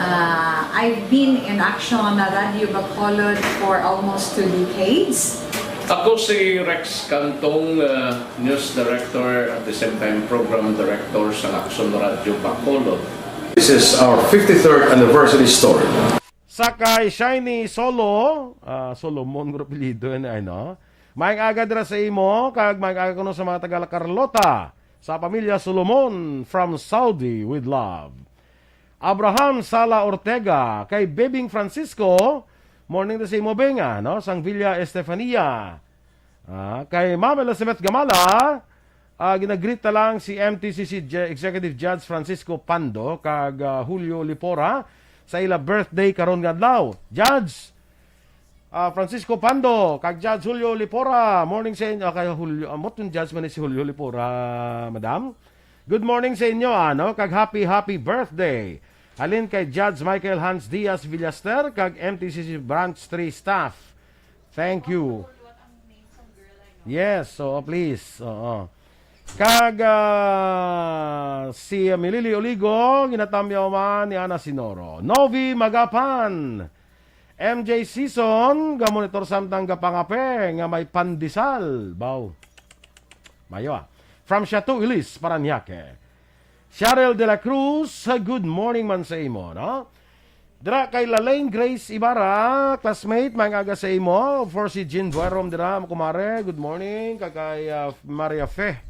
Uh, I've been in Action Radio Bacolod for almost two decades. Ako si Rex Cantong, uh, News Director, at the same time Program Director sa Action Radio Bacolod. This is our fifty-third anniversary story. Sa kay Shiny Solo, ah, Solomon, guro apelyido yan, ay, no? Maayong aga dira sa imo, kag maayong aga kuno sa mga taga La Carlota, sa pamilya Solomon from Saudi, with love. Abraham Sala Ortega, kay Bebing Francisco, morning to sa imo, Beng, ah, no? Sang Villa Estefania. Ah, kay Ma'am Elizabeth Gamala, ah, ginagreet na lang si M T C C J-, Executive Judge Francisco Pando kag, ah, Julio Lipora sa ila birthday karon nga adlaw. Judge, ah, Francisco Pando kag Judge Julio Lipora, morning sa inyo. Ah, kay Julio, ah, motong judge man ni si Julio Lipora, madam. Good morning sa inyo, ano, kag happy, happy birthday. Halin kay Judge Michael Hans Diaz Villaster kag M T C C Branch three staff. Thank you. Yes, so please. Oo. Kag, ah, si Milili Oligo, ginatamyaw man ni Ana Sinoro. Novi Magapan, M J Season, gamonitor samtang gapangape nga may pandesal. Baw. Mayo, ah. From Chateau Ilis, Parañaque. Cheryl de la Cruz, good morning man sa imo, no? Dira kay Lalaine Grace Ibarra, classmate, maayong aga sa imo. Of course, si Jean Buerom dira, kumare, good morning. Kag kay, ah, Maria Fe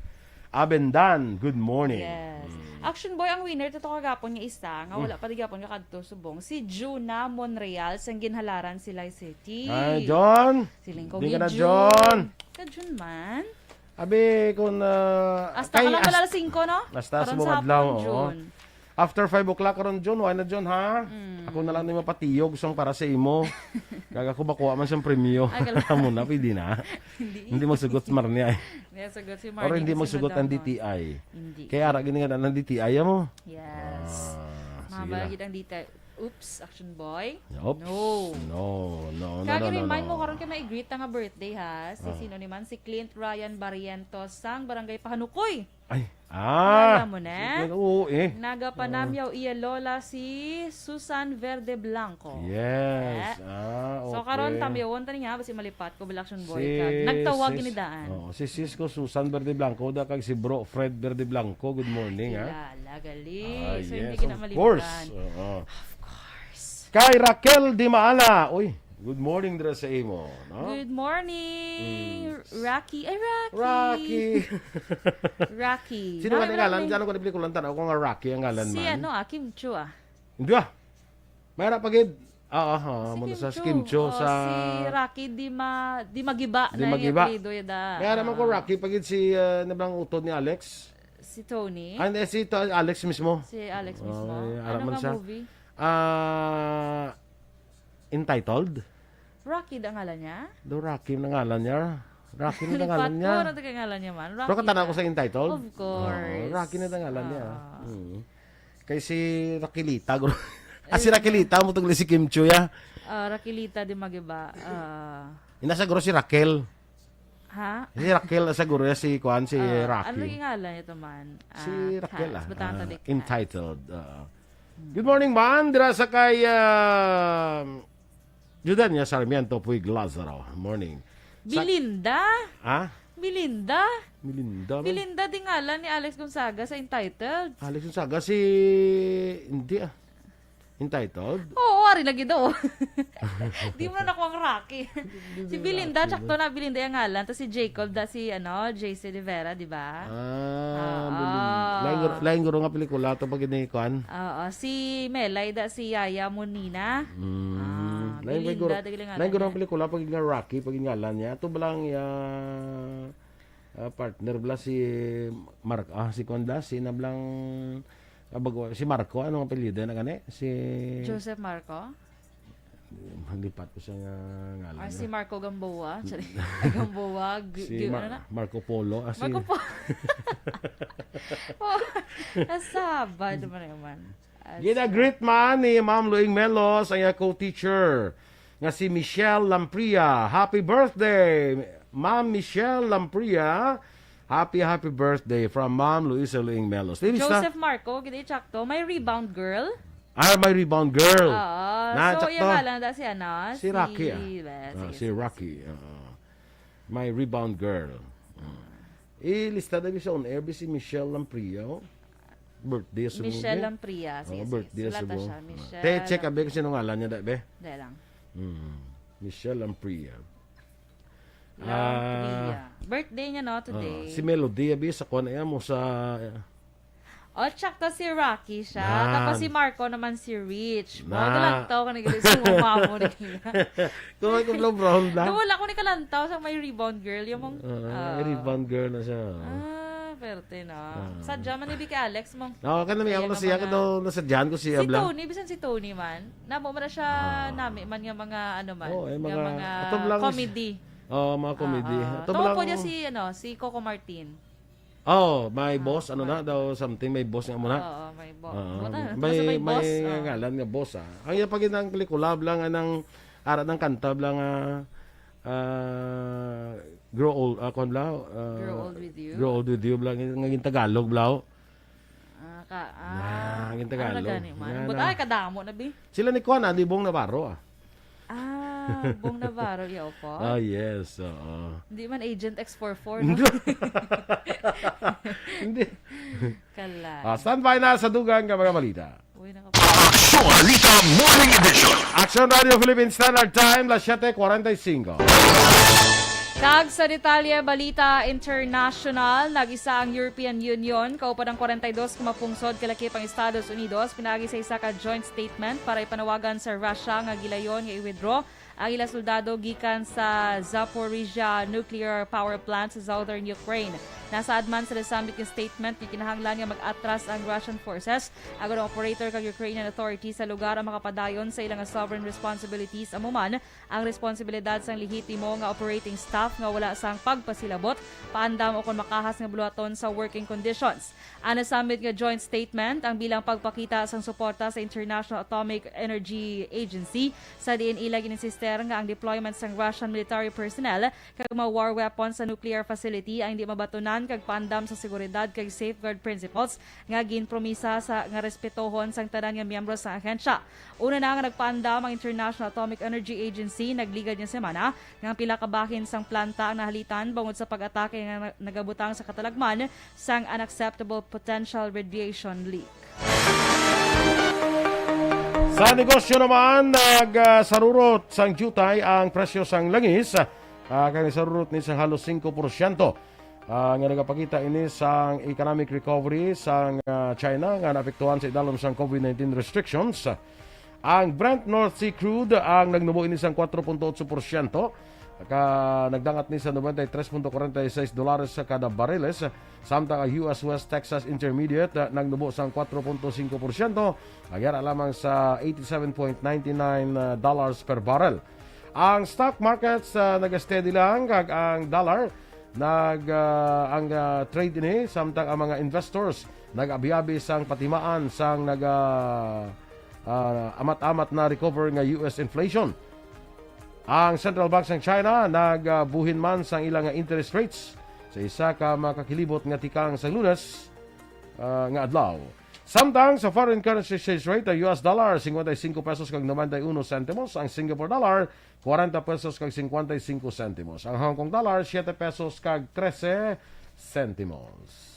Abendan, good morning. Yes. Mm. Action Boy, ang winner to kagapon nga isa, nga wala Mm. pa di gapon kakadto subong, si Juna Monreal sang Ginhalaran, Silay City. Ay, John. Siling ko, Di ka na, Jun. John. Ka Jun man. Abi, kung, ah, Hasta kay ka lang as-, wala singko, no? Hasta Karon sa sa mga hapon, adlaw, oo. June. After five o'clock karon, John, wala na, John, ha? Mm. Ako na lang ni mapatiyog sang para sa imo. Kag ako makuha man siyang premyo. Ay, gala. Amo na, pwede na. Hindi. Hindi magsugot si Marnie, ay. Hindi magsugot si Marnie. Or hindi kasi magsugot ang madam, no? D T I. Hindi. Kaya ara gini nga ang D T I, amo? Yes. Ah, sige Mahaba lang. Gid ang D T I. Oops, Action Boy. Oops. No. No, no, no, no, no, no. Kag i-remind mo karon kay may i-greet nga birthday, ha? Si Ah. sino ni man? Si Clint Ryan Barrientos sang Barangay Pahanukoy. Ay, ah. Alam mo na? Sige, oo, eh. Nagapanamyaw iya lola si Susan Verde Blanco. Yes. Eh. Ah, So, karon okay. tamyawon ta niya, basi malipat ko, Balaction Boy, Si kag nagtawag sis-, gini daan. Oo, si sis ko, Susan Verde Blanco, da kag si bro Fred Verde Blanco. Good morning, ha? Kilala, gali. Ah, So, hindi yes, gina of malimutan. course. Oo. Of course. Kay Raquel Di Maala. Uy, good morning dira sa imo, no? Good morning, Mm. Rocky. Ay, Rocky. Rocky. Rocky. Sino Nami nga ngalan? Rocky. Ano ko na pelikula? Tanaw ko nga Rocky ang ngalan Si man. ano, ah, Kim Chiu, ah. Hindi, ah. Mayra pa gid. Ah, ah, ah, Si mo Kim sa Chiu. Kim Chiu Oh, sa si Rocky Di Ma-, Di Magiba Di na yung Magiba. apelyido yun, ah. Kaya naman ko Ah. Rocky pa gid si, ah, nablang utod ni Alex. Si Tony? Ah, hindi, si To-, Alex mismo. Si Alex mismo? Ay, Ano alam man nga siya. movie? Ah, Entitled? Rocky ang ngalan niya? Do Rocky ang ngalan niya. Rocky na ang ngalan Lipat niya. ko, ano ang ngalan niya man? Pero Rocky katanaw ko na. sa Entitled. Of course. Oo, Rocky na ang ngalan niya. Ah. Mm. Kay si Raquelita, guro. Ah, si Ayun. Raquelita, mo tungli si Kim Chiu, ya. Ah, Raquelita Di Magiba. Ah. Ina siguro si Raquel. Ha? Si Raquel, ah, siguro, ya, si kuan, si Ah, Rocky. ano yung ngalan ito man? Si Ah, Raquel, Cats. ah. Bataan Ah, tabi, Cats. Entitled. Ah. Hmm. Good morning, man. Dira sa kay, ah, Judania Sarmiento Puig Lazaro. Morning. Sa Belinda? Ha? Belinda? Belinda, man. Belinda di ngalan ni Alex Gonzaga sa Entitled. Alex Gonzaga, si, hindi, ah. Entitled? Oo, ari lagi daw. Di mo na nakuha ang Rocky. Hindi, Si hindi Belinda, Rocky, tsakto man. na, Belinda yung ngalan. Tapos si Jacob, da si, ano, J C Rivera, di ba? Ah, Oo. Belinda. Lain guro, lain guro nga pelikula to pag ini, kuan? Oo, si Melay, da si Yaya Monina. Mm. Ah, Lain guro, Belinda, dagili ngalan lain guro ang niya. pelikula pag nga Rocky, pag ngalan niya. Ato ba lang ya, ah, partner bla si Mark, ah, si kuan bla, si nablang, ah, bago, si Marco, ano ang apelyido na gani? Si Joseph Marco? Malipat ko siya nga ngalan Ah, si niya. Marco Gamboa. Sorry. Gamboa, Gu-, Si Gu-, Mar-, ano na? Marco Polo. Ah, si Marco Polo. Oh, nasabad naman naman. As Gina-greet man ni Ma'am Luing Melos, ang iya co-teacher, nga si Michelle Lampria. Happy birthday, Ma'am Michelle Lampria. Happy, happy birthday from Ma'am Luisa Luing Melos. Di, bista? Joseph Marco, gid tsakto. May rebound girl? Ah, may rebound girl. Oo. Na, So, tsakto. yung ngalan na si ano? Si Si Rocky, ah. Ah, sige, si sige, Rocky, sige. oo. My rebound girl. Mm. Ilista na bi sa on air, bi si Michelle Lampria, oh. Birthday sa Michelle Lampria. Sige, Oh, sige. birthday Sulata sa siya. Michelle Te, check abi kung sino ngalan niya, da, be? Dali lang. Mm. Michelle Lampria. Lampria. Ah. Birthday niya, no, today. Ah, si Melody, abi, sa kuwan, ayan mo sa, O, tsakto si Rocky siya. Nan. Tapos si Marco naman si Rich. Mo, Na. kalantaw ka na gid. Sumama mo na gid. Kung may kublaw brown lang. Nawala ko ni kalantaw sa may rebound girl. Yung mong, Ah, ah. rebound girl na siya. Ah, perte na. Ah. Sadya man ni Vicky Alex, mong Oo, kaya nami Kaya ako na nga siya, mga daw nasadyahan ko siya, Si bla. Tony, bisan si Tony man. Namo man na siya, Ah. nami man nga mga, ano man, Oo, eh, nga mga, mga ato lang is comedy. Oo, mga comedy. Ah, ah. Ato Tungkol lang po niya si, ano, si Coco Martin. Oh, may Ah, boss, ano na may daw, something, may boss nga mo na. Oo, may bo-, Oo, buta, may, basta may may boss, oh. ngalan nga boss, ah. Ang iya pa gid ang pelikula, bla nga nang, ara ng kanta, bla nga, ah, Grow Old, ah, kwan bla, ah, Grow Old With You? Grow Old With You, bla, nga, nga gin Tagalog, bla, oh. Ah, ka, Na, ah, gin ano na Tagalog. gani man? Nga Buta, na. ay, kadamo na, bi. Sila ni kwan, ah, Libong Navarro, ah. Ah, Bong Navarro, iya, opo. Ah, yes, oo. Hindi man Agent X four four, no? Hindi. Kala. Ah, standby na sa dugang nga mga balita. Uy, naka- Aksyon Balita Morning Edition. Aksyon Radio Philippine Standard Time, las siete cuarenta y cinco. Kag sa detalye, balita international, nag-isa ang European Union, kaupod ang kwarenta y dos ka mapungsod kalakip ang Estados Unidos, pinaagi sa isa ka joint statement para ipanawagan sa Russia nga gilayon nga i-withdraw ang ila soldado gikan sa Zaporizhia nuclear power plant sa southern Ukraine. Nasaad man sa nasambit nga statement nga kinahanglan nga mag-atras ang Russian forces agod ang operator kag Ukrainian authorities sa lugar ang makapadayon sa ilang sovereign responsibilities, amo man ang responsibilidad sang lehitimo nga operating staff nga wala sang pagpasilabot, paandam o kon makahas nga buluhaton sa working conditions. Ang nasambit nga joint statement ang bilang pagpakita sang suporta sa International Atomic Energy Agency, sa diin ila gin-insister nga ang deployment sang Russian military personnel kag mga war weapons sa nuclear facility ang hindi mabatunan kag paandam sa seguridad kag safeguard principles nga ginpromisa sa nga respetohon sang tanan nga miyembro sa ahensya. Una na nga nagpaandam ang International Atomic Energy Agency nagligad nga semana nga ang pila ka bahin sang planta ang nahalitan bangod sa pag-atake nga na-, nagabutang sa katalagman sang unacceptable potential radiation leak. Sa negosyo naman, nagsarurot sang diutay ang presyo sang langis, ah, kag nagsarurot ni sang halos singko porsyento, ah, nga nagapakita ini sang economic recovery sang, ah, China nga naapektuhan sa idalom sang COVID nineteen restrictions. Ang Brent North Sea crude ang nagnubo ini sang kwatro punto otso porsyento, ka nagdangat ni sa noventa y tres punto kwarenta y seis dolares sa kada bariles, samtang ang U S West Texas Intermediate, ah, nagnubo sang kwatro punto singko porsyento, ang yara lamang sa eighty-seven point nine nine dollars per barrel. Ang stock markets, ah, nag-steady lang, kag ang dollar nag, ah, ang, ah, trade ini, samtang ang mga investors nag-abiabi sang patimaan sang naga, ah, amat-amat na recover nga U S inflation. Ang Central Bank sang China nagbuhin man sang ila nga interest rates sa isa ka makakilibot nga tikang sa Lunes, ah, nga adlaw. Samtang sa foreign currency exchange rate, ang U S dollar, cincuenta y cinco pesos kag noventa y uno centimos, ang Singapore dollar, kwarenta pesos kag cincuenta y cinco centimos, ang Hong Kong dollar, siete pesos kag trese centimos.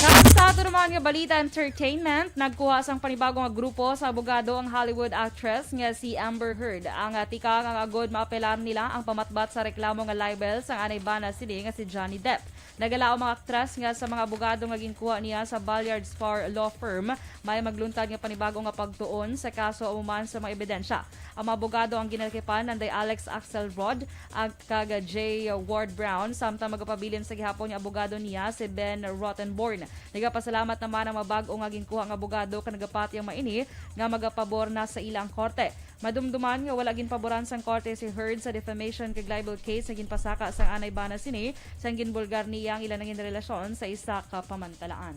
Sa, sa ato naman nga balita, entertainment, nagkuha sang panibago nga grupo sa abogado ang Hollywood actress nga si Amber Heard. Ang, ah, tikang ang agod maapelar nila ang pamatbat sa reklamo nga libel sang anay bana sini nga si Johnny Depp. Nagalaom ang aktres nga sa mga abogado nga ginkuha niya sa Balliard Spahr Law Firm, may magluntad nga panibago nga pagtuon sa kaso amo man sa mga ebidensya. Ang mga abogado ang ginalakipan nanday Alex Axelrod, ang kag J Ward Brown, samtang magapabilin sa gihapon nga abogado niya si Ben Rottenborn. Nagapasalamat naman ang mga bag-o nga ginkuha nga abogado kag nagapati ang mga ini nga magapabor na sa ila ang korte. Madumduman nga wala ginpaboran sang korte si Heard sa defamation kag libel case nga ginpasaka sang anay bana sini sang ginbulgar niya ang ila nangin relasyon sa isa ka pamantalaan.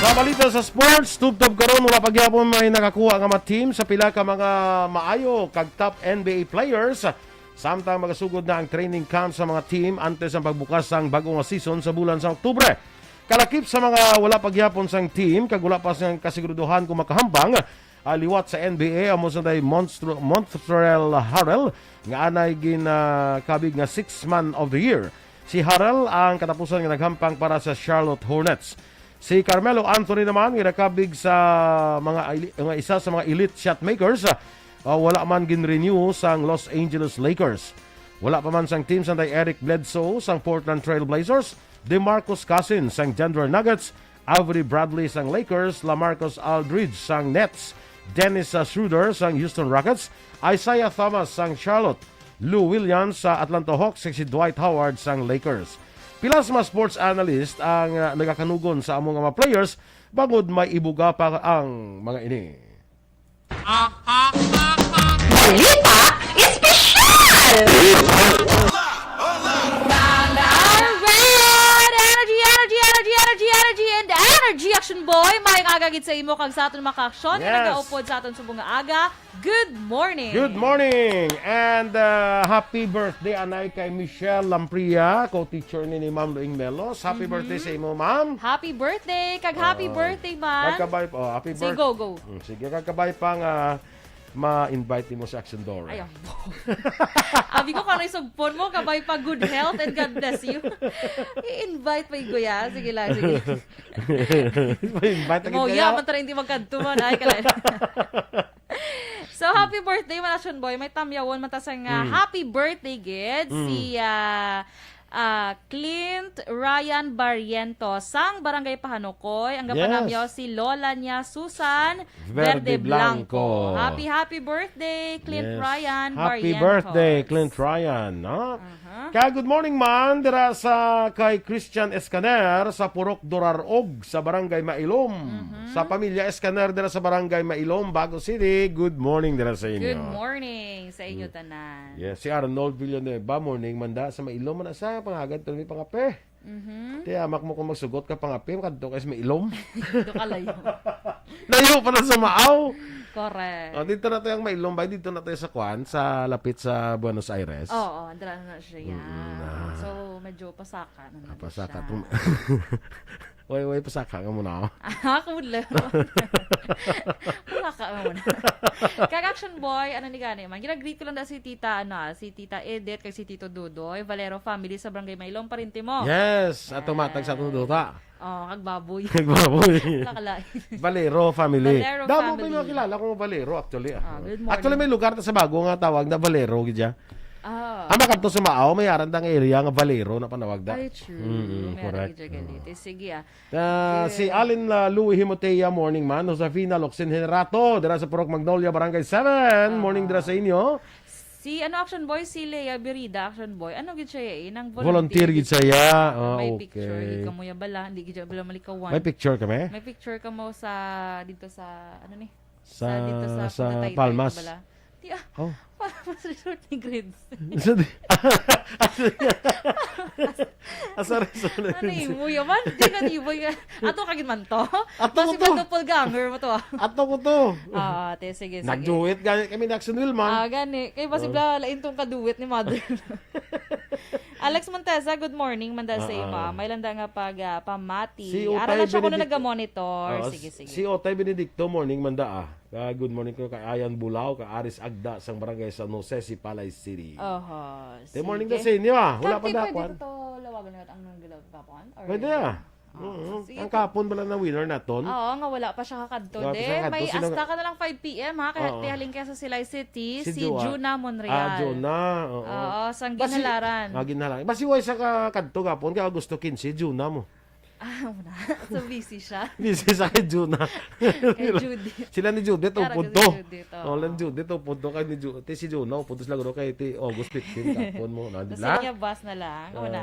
Sa balita sa sports, tubtob karon wala pa gyapon may nakakuha nga mga team sa pila ka mga maayo kag top N B A players, samtang magasugod na ang training camp sa mga team antes ang pagbukas sang bag-o nga season sa bulan sa Oktubre. Kalakip sa mga wala pa gyapon sang team kag wala pa sang kasiguraduhan kung makahambang, ah, liwat sa N B A, amo sa day Monstro-, Montrezl Harrell nga anay ginakabig nga Sixth Man of the Year. Si Harrell ang katapusan nga naghampang para sa Charlotte Hornets. Si Carmelo Anthony naman nga nakabig sa mga eli-, nga isa sa mga elite shot makers, ah, wala man gin-renew sang Los Angeles Lakers. Wala pa man sang team sanday Eric Bledsoe sang Portland Trail Blazers, DeMarcus Cousins sang Denver Nuggets, Avery Bradley sang Lakers, LaMarcus Aldridge sang Nets, Dennis, uh, Schroeder sang Houston Rockets, Isaiah Thomas sang Charlotte, Lou Williams sa Atlanta Hawks, kag si Dwight Howard sang Lakers. Pila sa mga sports analyst ang, uh, nagakanugon sa amo nga mga players bangod may ibuga pa ang mga ini. Balita Espesyal! Alright! Energy, energy, energy, energy, energy, and energy, Action Boy! Maayong aga gid sa imo kag sa aton mga ka-aksyon nga Yes. nagaupod sa aton subong nga aga. Good morning! Good morning! And, uh, happy birthday, anay, kay Michelle Lampria, co-teacher ni, ni Ma'am Luing Melos. Happy Mhm. birthday sa imo, ma'am. Happy birthday! Kag happy Oh. birthday man! Kag kabay pa, oh, happy Sige, birth-, go, go. Mm, sige, kag kabay pa nga ma-invite nimo si Action Dora. Ay, ambo. Abi ko, kano isugpon mo, kabay pa, good health and God bless you. I-invite pa yung kuya. Sige lang, sige. Ma-invite Mo, kita, ya, ya. man tara, hindi magkadto man. Ay, kalay. So, happy birthday, man, Action Boy. May tamyawon, man ta sa nga, Mm. happy birthday, gid. Mm. Si, ah, ah, Clint Ryan Barrientos, sang Barangay Pahanukoy. Ang Yes. gapanamyaw si Lola niya, Susan Verde Verde Blanco. Blanco. Happy, happy birthday, Clint Yes. Ryan Happy Barrientos. birthday, Clint Ryan, no? Aha. Ka good morning man dira sa kay Christian Escaner sa Purok Durarog sa Barangay Mailom. Mhm. Sa pamilya Escaner dira sa Barangay Mailom, Bago City. Good morning dira sa inyo. Good morning sa inyo Mm. tanan. Yes, si Arnold Villanueva, morning man da sa Mailom man sa pangagad to mi pangape. Mhm. Ti amak mo kung magsugot ka pangape, kadto kay sa Mailom. Do ka layo. Layo pa na sa Maaw. Correct. Oh, dito na tayo ang Mailom, bay. Dito na tayo sa Kwan, sa lapit sa Buenos Aires. Oo, andra na siya. Mm, ah. So, medyo pasaka na na Pasaka siya. tong Way, way, pasaka ka muna, oh. Ah, ako lang. Pasaka ka muna. Kag Action Boy, ano ni gani man? Ginagreet ko lang da si Tita, ano, ah, si Tita Edith, kag si Tito Dudoy, Valero family sa Barangay Mailom, parinti mo. Yes, at tumatag sa atong duta. Oh, kag baboy. Kag baboy. Wala ka lain. Valero family. Valero Damo family. pa yung mga kilala ko nga Valero, actually, ah. Ah, good morning. Actually, may lugar na sa bago nga tawag na Valero, gid siya. Ah. Ang makadto sa Maaw, may aran dang area nga Valero na panawag da. Ay, true. Mm-mm, May correct. arang gid siya ganito. Sige, ah. Ah, Okay. si Allen, ah, Louis Himotea, morning man. Josefina Locsin Generato, dira sa Purok Magnolia, Barangay seven. Ah. Morning dira sa inyo. Si, ano, Action Boy, si Lea Birida, Action Boy. Ano gid siya, eh? Nang Volunteer volunteer gid gid siya. siya. Ah, May okay. picture gid kamo ya bala, hindi gid siya bala malikawan. May picture kami? May picture kamo sa, dito sa, ano ni? Sa, Sa, dito sa sa Punta Taytay, Palmas. bala. Di, ah, Oh. Palmas Resort ni Grids. Sa di- Asa resort ni Ano Grids? imo yaman? Di ka di ba yan? Ato ka gid man to? Ato ko Possible to. doppelganger mo to, ah. Ato ko to. Ah, te, sige, sige. Nag-duet gani kami ni Action Wilma. Ah, gani. Kay possible Oh. lain tong kaduet ni mother. Alex Montesa, good morning, manda sa Ah, imo. ah. May landa nga pag, ah, pamati. Si Ara na Utay siya kuno Benedicto. nag-monitor. Oo, Sige, s- sige. si Otay Benedicto, morning, manda, ah. Ah, good morning ko kay Ayan Bulao, kay Aris Agda, sang Barangay San Jose, Sipalay City. Oho, Good morning sige. na sa inyo, ah. Wala Kag pa di pwede dakwan. to lawagan nga ang nanggalag kapon? Or Pwede, ah. Ah, Mm-hmm. sige. Ang kapon bala na winner naton. Oo, nga wala pa siya kakadto. Wala pa Di, siya kakadto. may Sino asta nga ka na lang five P M, ha? Kaya Oo. tihaling kaya sa Silay City, Si si Jua. Juna Monreal. Ah, Juna, oo. Oo, sang Basi, Ginhalaran. ah, Ginhalaran. Basi way sa ka-, kadto gapon, kaya Agosto quince, Juna mo. Ah, wala. So busy siya. Busy sa kay Juna. Kay Judy. Sila ni Judith, Kara upod kasi to. Judith, oo. Oh, lang Judith, upod to kay ni Ju-, ti si Juna, upod to sila guro kay ti August fifteen, kapon mo, na, di Kasi ba? niya bus na lang, Ah. una.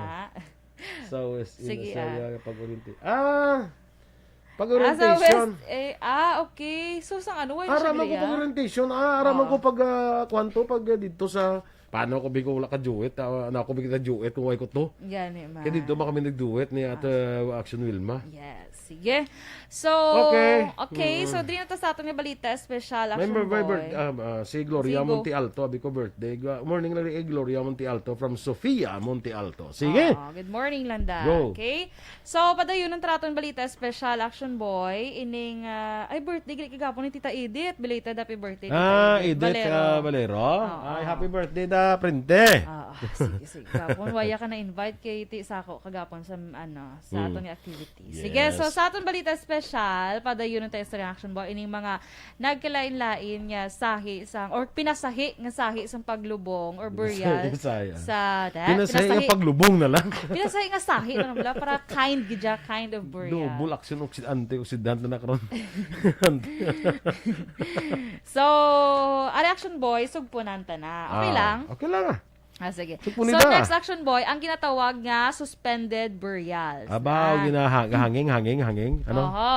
Sa West Sige, Inasaya, ah. pag-orientation. Ah! Ah, sa Pag-orientation. West, eh, ah, okay. So, sa ano, wala Ara siya man ko gaya? pag-orientation. Ah, ara man Ah. ko pag, ah, kwanto, pag, ah, dito sa, paano ko biko wala ka duet? Ah, ano ako biko duet kung way ko to? Gani man. Kaya dito ba kami nag-duet ni Ate Ah. Action Wilma? Yes, sige. So, Okay. okay, Mm. so, diri na ta sa aton nga balita, special May Action may Boy. birth-, ah, ah, si Gloria Sigo. Monte Alto, abi ko birthday. Gua-, morning lang ni Gloria Monte Alto from Sofia Monte Alto. Sige. Ah, good morning, Landa. Go. Okay? So, padayon ang traton balita, special Action Boy. Ining, ah, ay, birthday, gini kagapon ni Tita Edith. Belated happy birthday, Tita Ah, Edith. Edith, Valero. ah, Valero. Oo. Ay, happy birthday da, printe. Ah, sige, sige. Gapon, waya ka na-invite kay Ti Sako kagapon sa, ano, sa Mm. aton nga activities. Sige, Yes. so sa aton balita special, padayon ang tayo sa reaction, boy. Ining mga nagkalain-lain nga sahi sang, or pinasahi nga sahi sang paglubong or burial Pinasahi, sahi, ah. sa, eh, Pinasahi nga pinasahi. paglubong na lang. Pinasahi nga sahi na lang, para kind gid siya, kind of burial. Double action, oxid-, antioxidant na karon. So, a reaction, boy, sugpunan ta na. Okay Ah, lang? okay lang, ah. Ah, sige. Sugpuni So, na. next action, boy, ang ginatawag nga suspended burials. Abaw, Na ginaha-, hanging, hanging, hanging. Ano? Oho.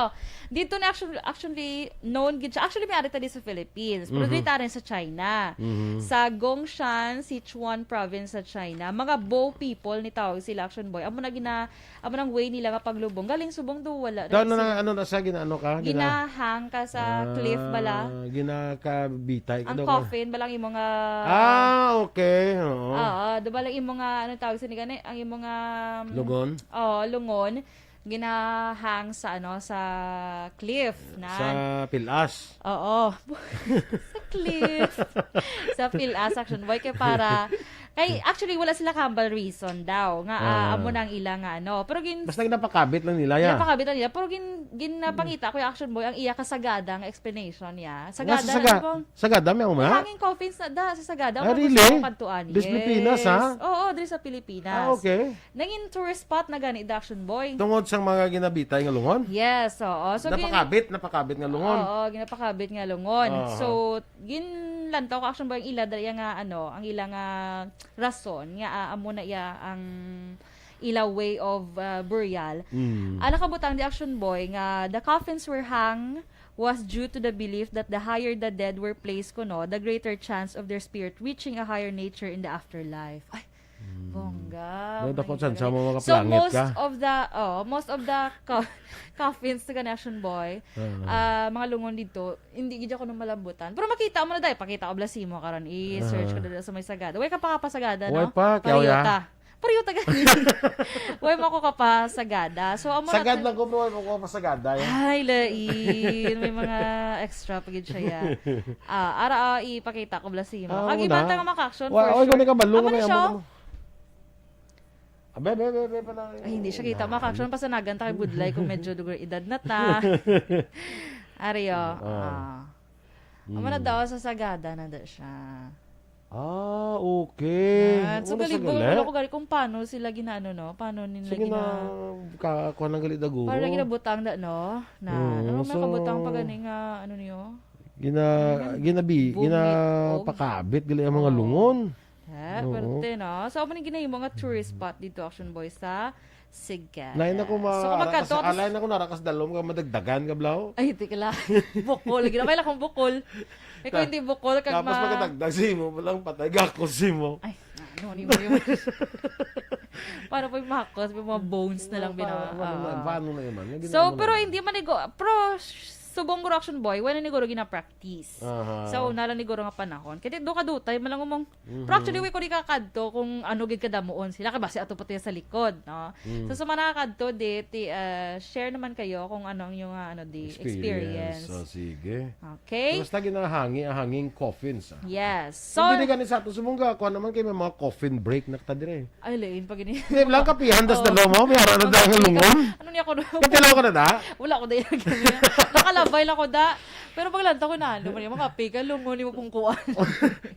Dito na actually, actually known gid siya. Actually, may ari ta di sa Philippines. Pero Mhm. dito rin sa China. Mhm. Sa Gongshan, Sichuan province sa China. Mga Bo people ni tawag sila, action, boy. Amo na gina-, amo nang way nila nga paglubong. Galing subong do, wala na Doon na, sila. ano na siya, ginaano ka? Gina- Ginahang ka sa Ah, cliff bala. ginakabitay. Ang Ano ka? coffin, bala ang imo nga Ah, okay. Oo. Oo, do bala imo nga, ano tawag sa ni gani? Ang imo nga, um, Lungon? Oo, lungon. Ginahang sa, ano, sa cliff na. Sa pilas. Oo. Sa cliff. Sa pilas, action, boy. Kaya para, kay, actually, wala sila kambal reason daw. Nga, ah, Ah. amo na ang ila nga, ano. Pero gin- Basta ginapakabit lang nila, ya. Ginapakabit lang nila. Pero gin-, ginapangita ko yung action, boy, ang iya kasagada nga explanation, ya. Nga Sagada sa na saga-, lang po. Sagada, may May uma? hanging coffins na da sa Sagada. Ah, Kung really? gusto mo kadtuan. Diri sa Pilipinas, ha? Yes. Oo, diri sa Pilipinas. Ah, okay. Nangin tourist spot na gani, the action, boy. Tungod sa mga ginabitay nga lungon? Yes, oo. So, gin- Napakabit, napakabit nga lungon. Oo, ginapakabit nga lungon. Oo. So, gin-, Tanto ko, Action Boy, ang ila dali nga, ano, ang ila nga rason nga, ah, amo na iya ang ila way of, ah, burial. Mm. Ah, nakabutang di, Action Boy, nga the coffins were hung was due to the belief that the higher the dead were placed kuno, the greater chance of their spirit reaching a higher nature in the afterlife. Ay, mm, bongga. Daw dako, may chance mo makapalangit ka. So, most of the, oh, most of the co-, coffins sa Action Boy, ah, mga lungon dito, hindi gid ako nang malambutan. Pero makita mo na, dai, pakita ko bala sa imo karon. I-search ko dito sa may Sagada. Way ka pa ka pa Sagada, no? Way pa, kaya. Pareho ta gani. Way mo ko ka pa Sagada. So, amo na Sagad to. Lang ko, pero way mo ko pa Sagada, eh. Ay, lain. May mga extra pa gid siya, ya. Ah, ara, ah, ipakita ko bala sa imo. Ah, kag amo iban na. Ta nga maka-action, wa-, for oy, sure. Gani ka, balo. Amo na siya. Abe, be, be, be, pala. Ay, hindi siya kita. Maka-action, pasanagan ta kay Budlay kung medyo lugar edad na ta. Ari, oh. Ah. Ah. Amo na daw sa Sagada na da siya. Ah, okay. Ah, so, gali, wala ko gali kung paano sila ginaano, no? Paano nila gina-, ka-, kuha ng gali daguo. Paano nila ginabutang da, no? Na, mm, ano, may so, kabutang pa gani nga, ano niyo? Gina-, ginabi-, ginapakabit gali ang mga lungon. Oo. Eh, oo. Perte, no? So, amo ni ginahimo nga tourist spot dito, Action Boy, sa Sige. Lain ako ma-, so, kung magkadto, sa, lain ako narakas dalom ka madagdagan ka, Blau. Ay, di ka lang. Bukol. Ginamay lang akong bukol. Ikaw hindi bukol, kag tapos ma- pagkadagdag sa imo, walang patay, gakos sa imo. Ay, ano, ano, ano, ano. Para po yung makos, yung mga bones na lang. Paano, binawa. Paano na, ah, paano na yun, man? Yung so, ginawa mo pero na. Hindi man nigo-, pero subong guro, Action Boy, wala ni guro gina-practice. Aha. Sa una lang ni guro nga panahon. Kaya do ka dutay, malang umong Mhm. Pero actually, way ko di kakadto kung ano gid kadamuon sila. Kay basi ato pa tiya sa likod, no? Mm. So, sa mga nakakadto, di, ti, ah, share naman kayo kung ano ang inyong, ah, ano, di, experience. Experience. Oh, sige. Okay. So, basta ginahangi, ang hanging coffins, ah. Yes. So, so, hindi gani sa ato, sumungga, kuha naman kayo, may mga coffin break na kita dire. Ay, lain pa gini. Hindi, lang kapihan, tas dalawa mo, may hara na tayo nga lungon. Ano niya ko, no? Katilaw ka na da? Wala ko da yung ganyan. Nakalabay lang ko da. Pero pag lanta ko na, ano man yung mga pika, lungon yung pungkuan.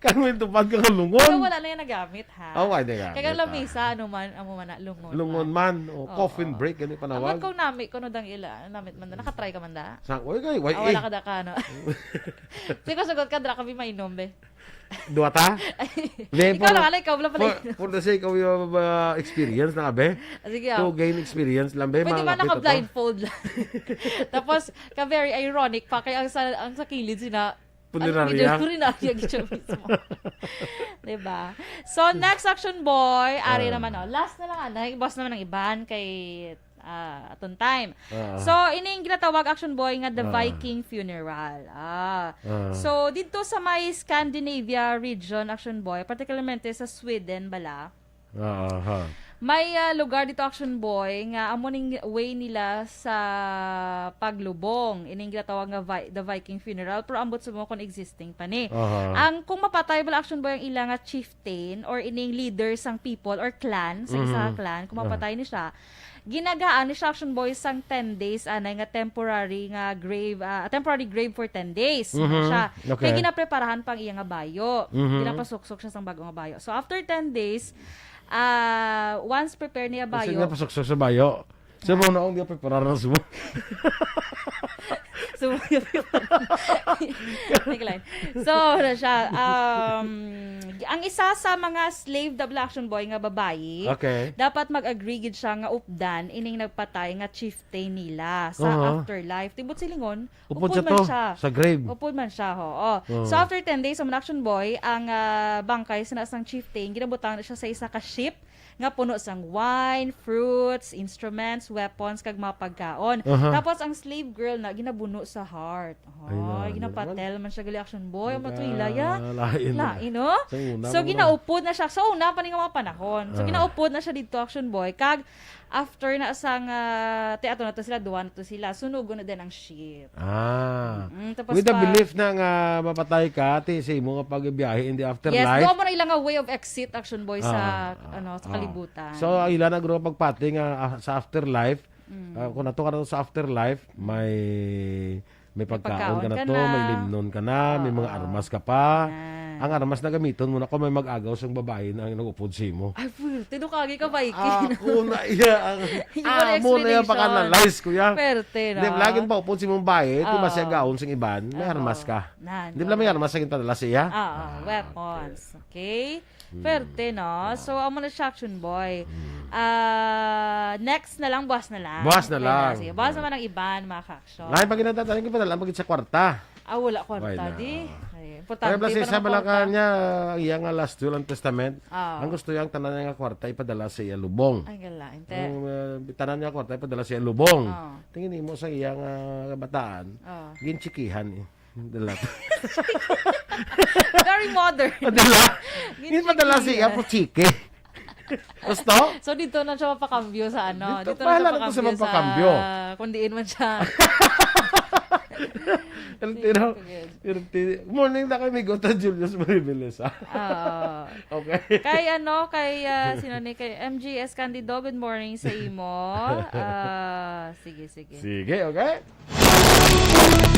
Kaya mo yung tupad ka nga lungon. Pero wala na yung nagamit, ha? Oh, why they gamit, ha? Kaya lamisa, ano man, amo man na, lungon man. Lungon man, o, oo, coffin break, gani panawag. Ambot kung nami, kuno dang ila, namit man da. Nakatry ka man da? Sa, oy, kay, why, ah, wala eh, ka da ka, no? Sige, sugot ka, dra kami mainom, be. Duwa ta? Ay, hindi, ikaw for, lang, ala, ikaw lang pala for, yun. For the sake of your, uh, experience na, be? Ah, sige, to, oh, gain experience lang, be, pwede ba malapit na to? Naka-blindfold lang? Tapos, ka very ironic pa, kaya ang sa, ang sa kilid sina, punerarya. Ano, gid, punerarya, gid siya mismo. Diba? So, next, Action Boy, ari, ah, naman, oh. Last na lang, anay. Boss naman ang iban kay ah, aton time. Ah. So, ining ginatawag, Action Boy, nga the, ah, Viking funeral. Ah. Ah. So, dito sa may Scandinavia region, Action Boy, particularmente sa Sweden bala, ah, ha, may, ah, lugar dito, Action Boy, nga amo ning way nila sa paglubong. Ining ginatawag nga Vi-, the Viking funeral, pero ambot sa mga kon existing pa ni. Aha. Ang, kung mapatay bala, Action Boy, ang ila nga chieftain or ining leader sang people or clan, sa isa nga, mhm, clan, kung, ah, mapatay ni siya, ginagaan ni siya, Action Boy, sang ten days, anay nga temporary nga grave, ah, temporary grave for ten days, mhm, siya. Okay. Kay ginapreparahan pa ang iya nga bayo. Mhm. Ginapasuksok siya sang bago nga bayo. So, after ten days, ah, once prepare niya bayo. Kasi ginapasuksok sa bayo. So, ah, mo na akong di preparar na sumo. So, teka lang. So, ano siya, um, ang isa sa mga slave double, Action Boy, nga babayi, okay, dapat mag-agree gid siya nga updan ining nagpatay nga chieftain nila sa, aha, afterlife. Tibot silingon, upod man siya sa grave. Upod man siya, ho. Oh. Oh. So, after ten days, sa Action Boy, ang, ah, bangkay sa nasang chieftain, ginabutang na siya sa isa ka ship nga puno sang wine, fruits, instruments, weapons, kag mga pagkaon. Aha. Tapos ang slave girl na ginabuno sa heart. Ay, ay, na, ginapatel man siya gali, Action Boy. Ang matwila, ya. Lain na. Lain, no? Sa una, so, ginaupod na siya. Sa una pa ni nga mga panahon. So, ah, ginaupod na siya dito, Action Boy. Kag after na sang, ah, ti ato na to sila, duwa na to sila. Sunugon na din ang ship. Ah. Mm, tapos with the pa- belief na nga mapatay ka, ti sa imo nga pagbiyahe in the afterlife. Yes, doon mo na ilang nga way of exit, Action Boy, sa, ah, ano, sa, ah, kalibutan. So, ang ila na guro pagpati nga, ah, sa afterlife, mm, ah, kung nato ka na sa afterlife, may May pagkaon ka na to, may limnon ka na, may mga armas ka pa. Ang armas na gamiton mo na kung may mag-agaw sang babayi na ang nag-upod sa imo. Ay, pwerte, no, kagi ka, Viking. Ako na iya ang amo na iya pag-analyze, kuya. Pwerte, no? Hindi, laging pa upod sa imong bayi, di ba siya gaon sing iban, may armas ka. Hindi ba may armas sa ginpadala sa iya? Oo, weapons. Okay? Pwerte, no? So, amo na siya, Action Boy. Ah, next na lang, buwas na lang. Buwas na lang. Sige, buwas naman ang iban, mga ka-action. Lain pa ginadadaan, ginadala mo gid sa kwarta. Ah, wala kwarta, di. Ay, importante. Kaya pala sa isa bala ka niya, ang iya nga last will and testament, ang gusto niya ang tanan niya nga kwarta ipadala sa iya lubong. Ay, gala, inte. Ang uh, tanan niya kwarta ipadala sa iya lubong. Tingin mo sa iya nga kabataan, ginchikihan eh. Dala. Very modern. Dala. Hindi madala siya po chike. Gusto? So, dito na siya mapakambyo sa ano. Dito, dito na siya mapakambyo sa kung diin man siya. Pero tino, pero tino, morning na kay Migo ta Julius Mariveles, ha? Oo. Okay. Kay ano, kay ah, sino ni, kay M G S Candido, good morning sa imo. Ah, sige, sige. Sige, okay?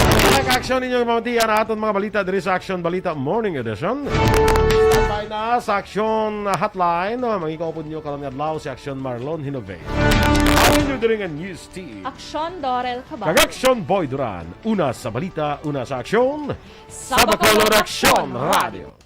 Mga ka-action, ninyo mabatian ang aton mga balita diri sa Action Balita Morning Edition. Standby na sa Action Hotline. Mangikaupod nyo karon nga adlaw si Action Marlon Hinove. Ang inyo diri nga news team. Action Dorel Cabal. Kag Action Boy Duran. Una sa balita, una sa aksyon. Sa Bacolod Action Radio.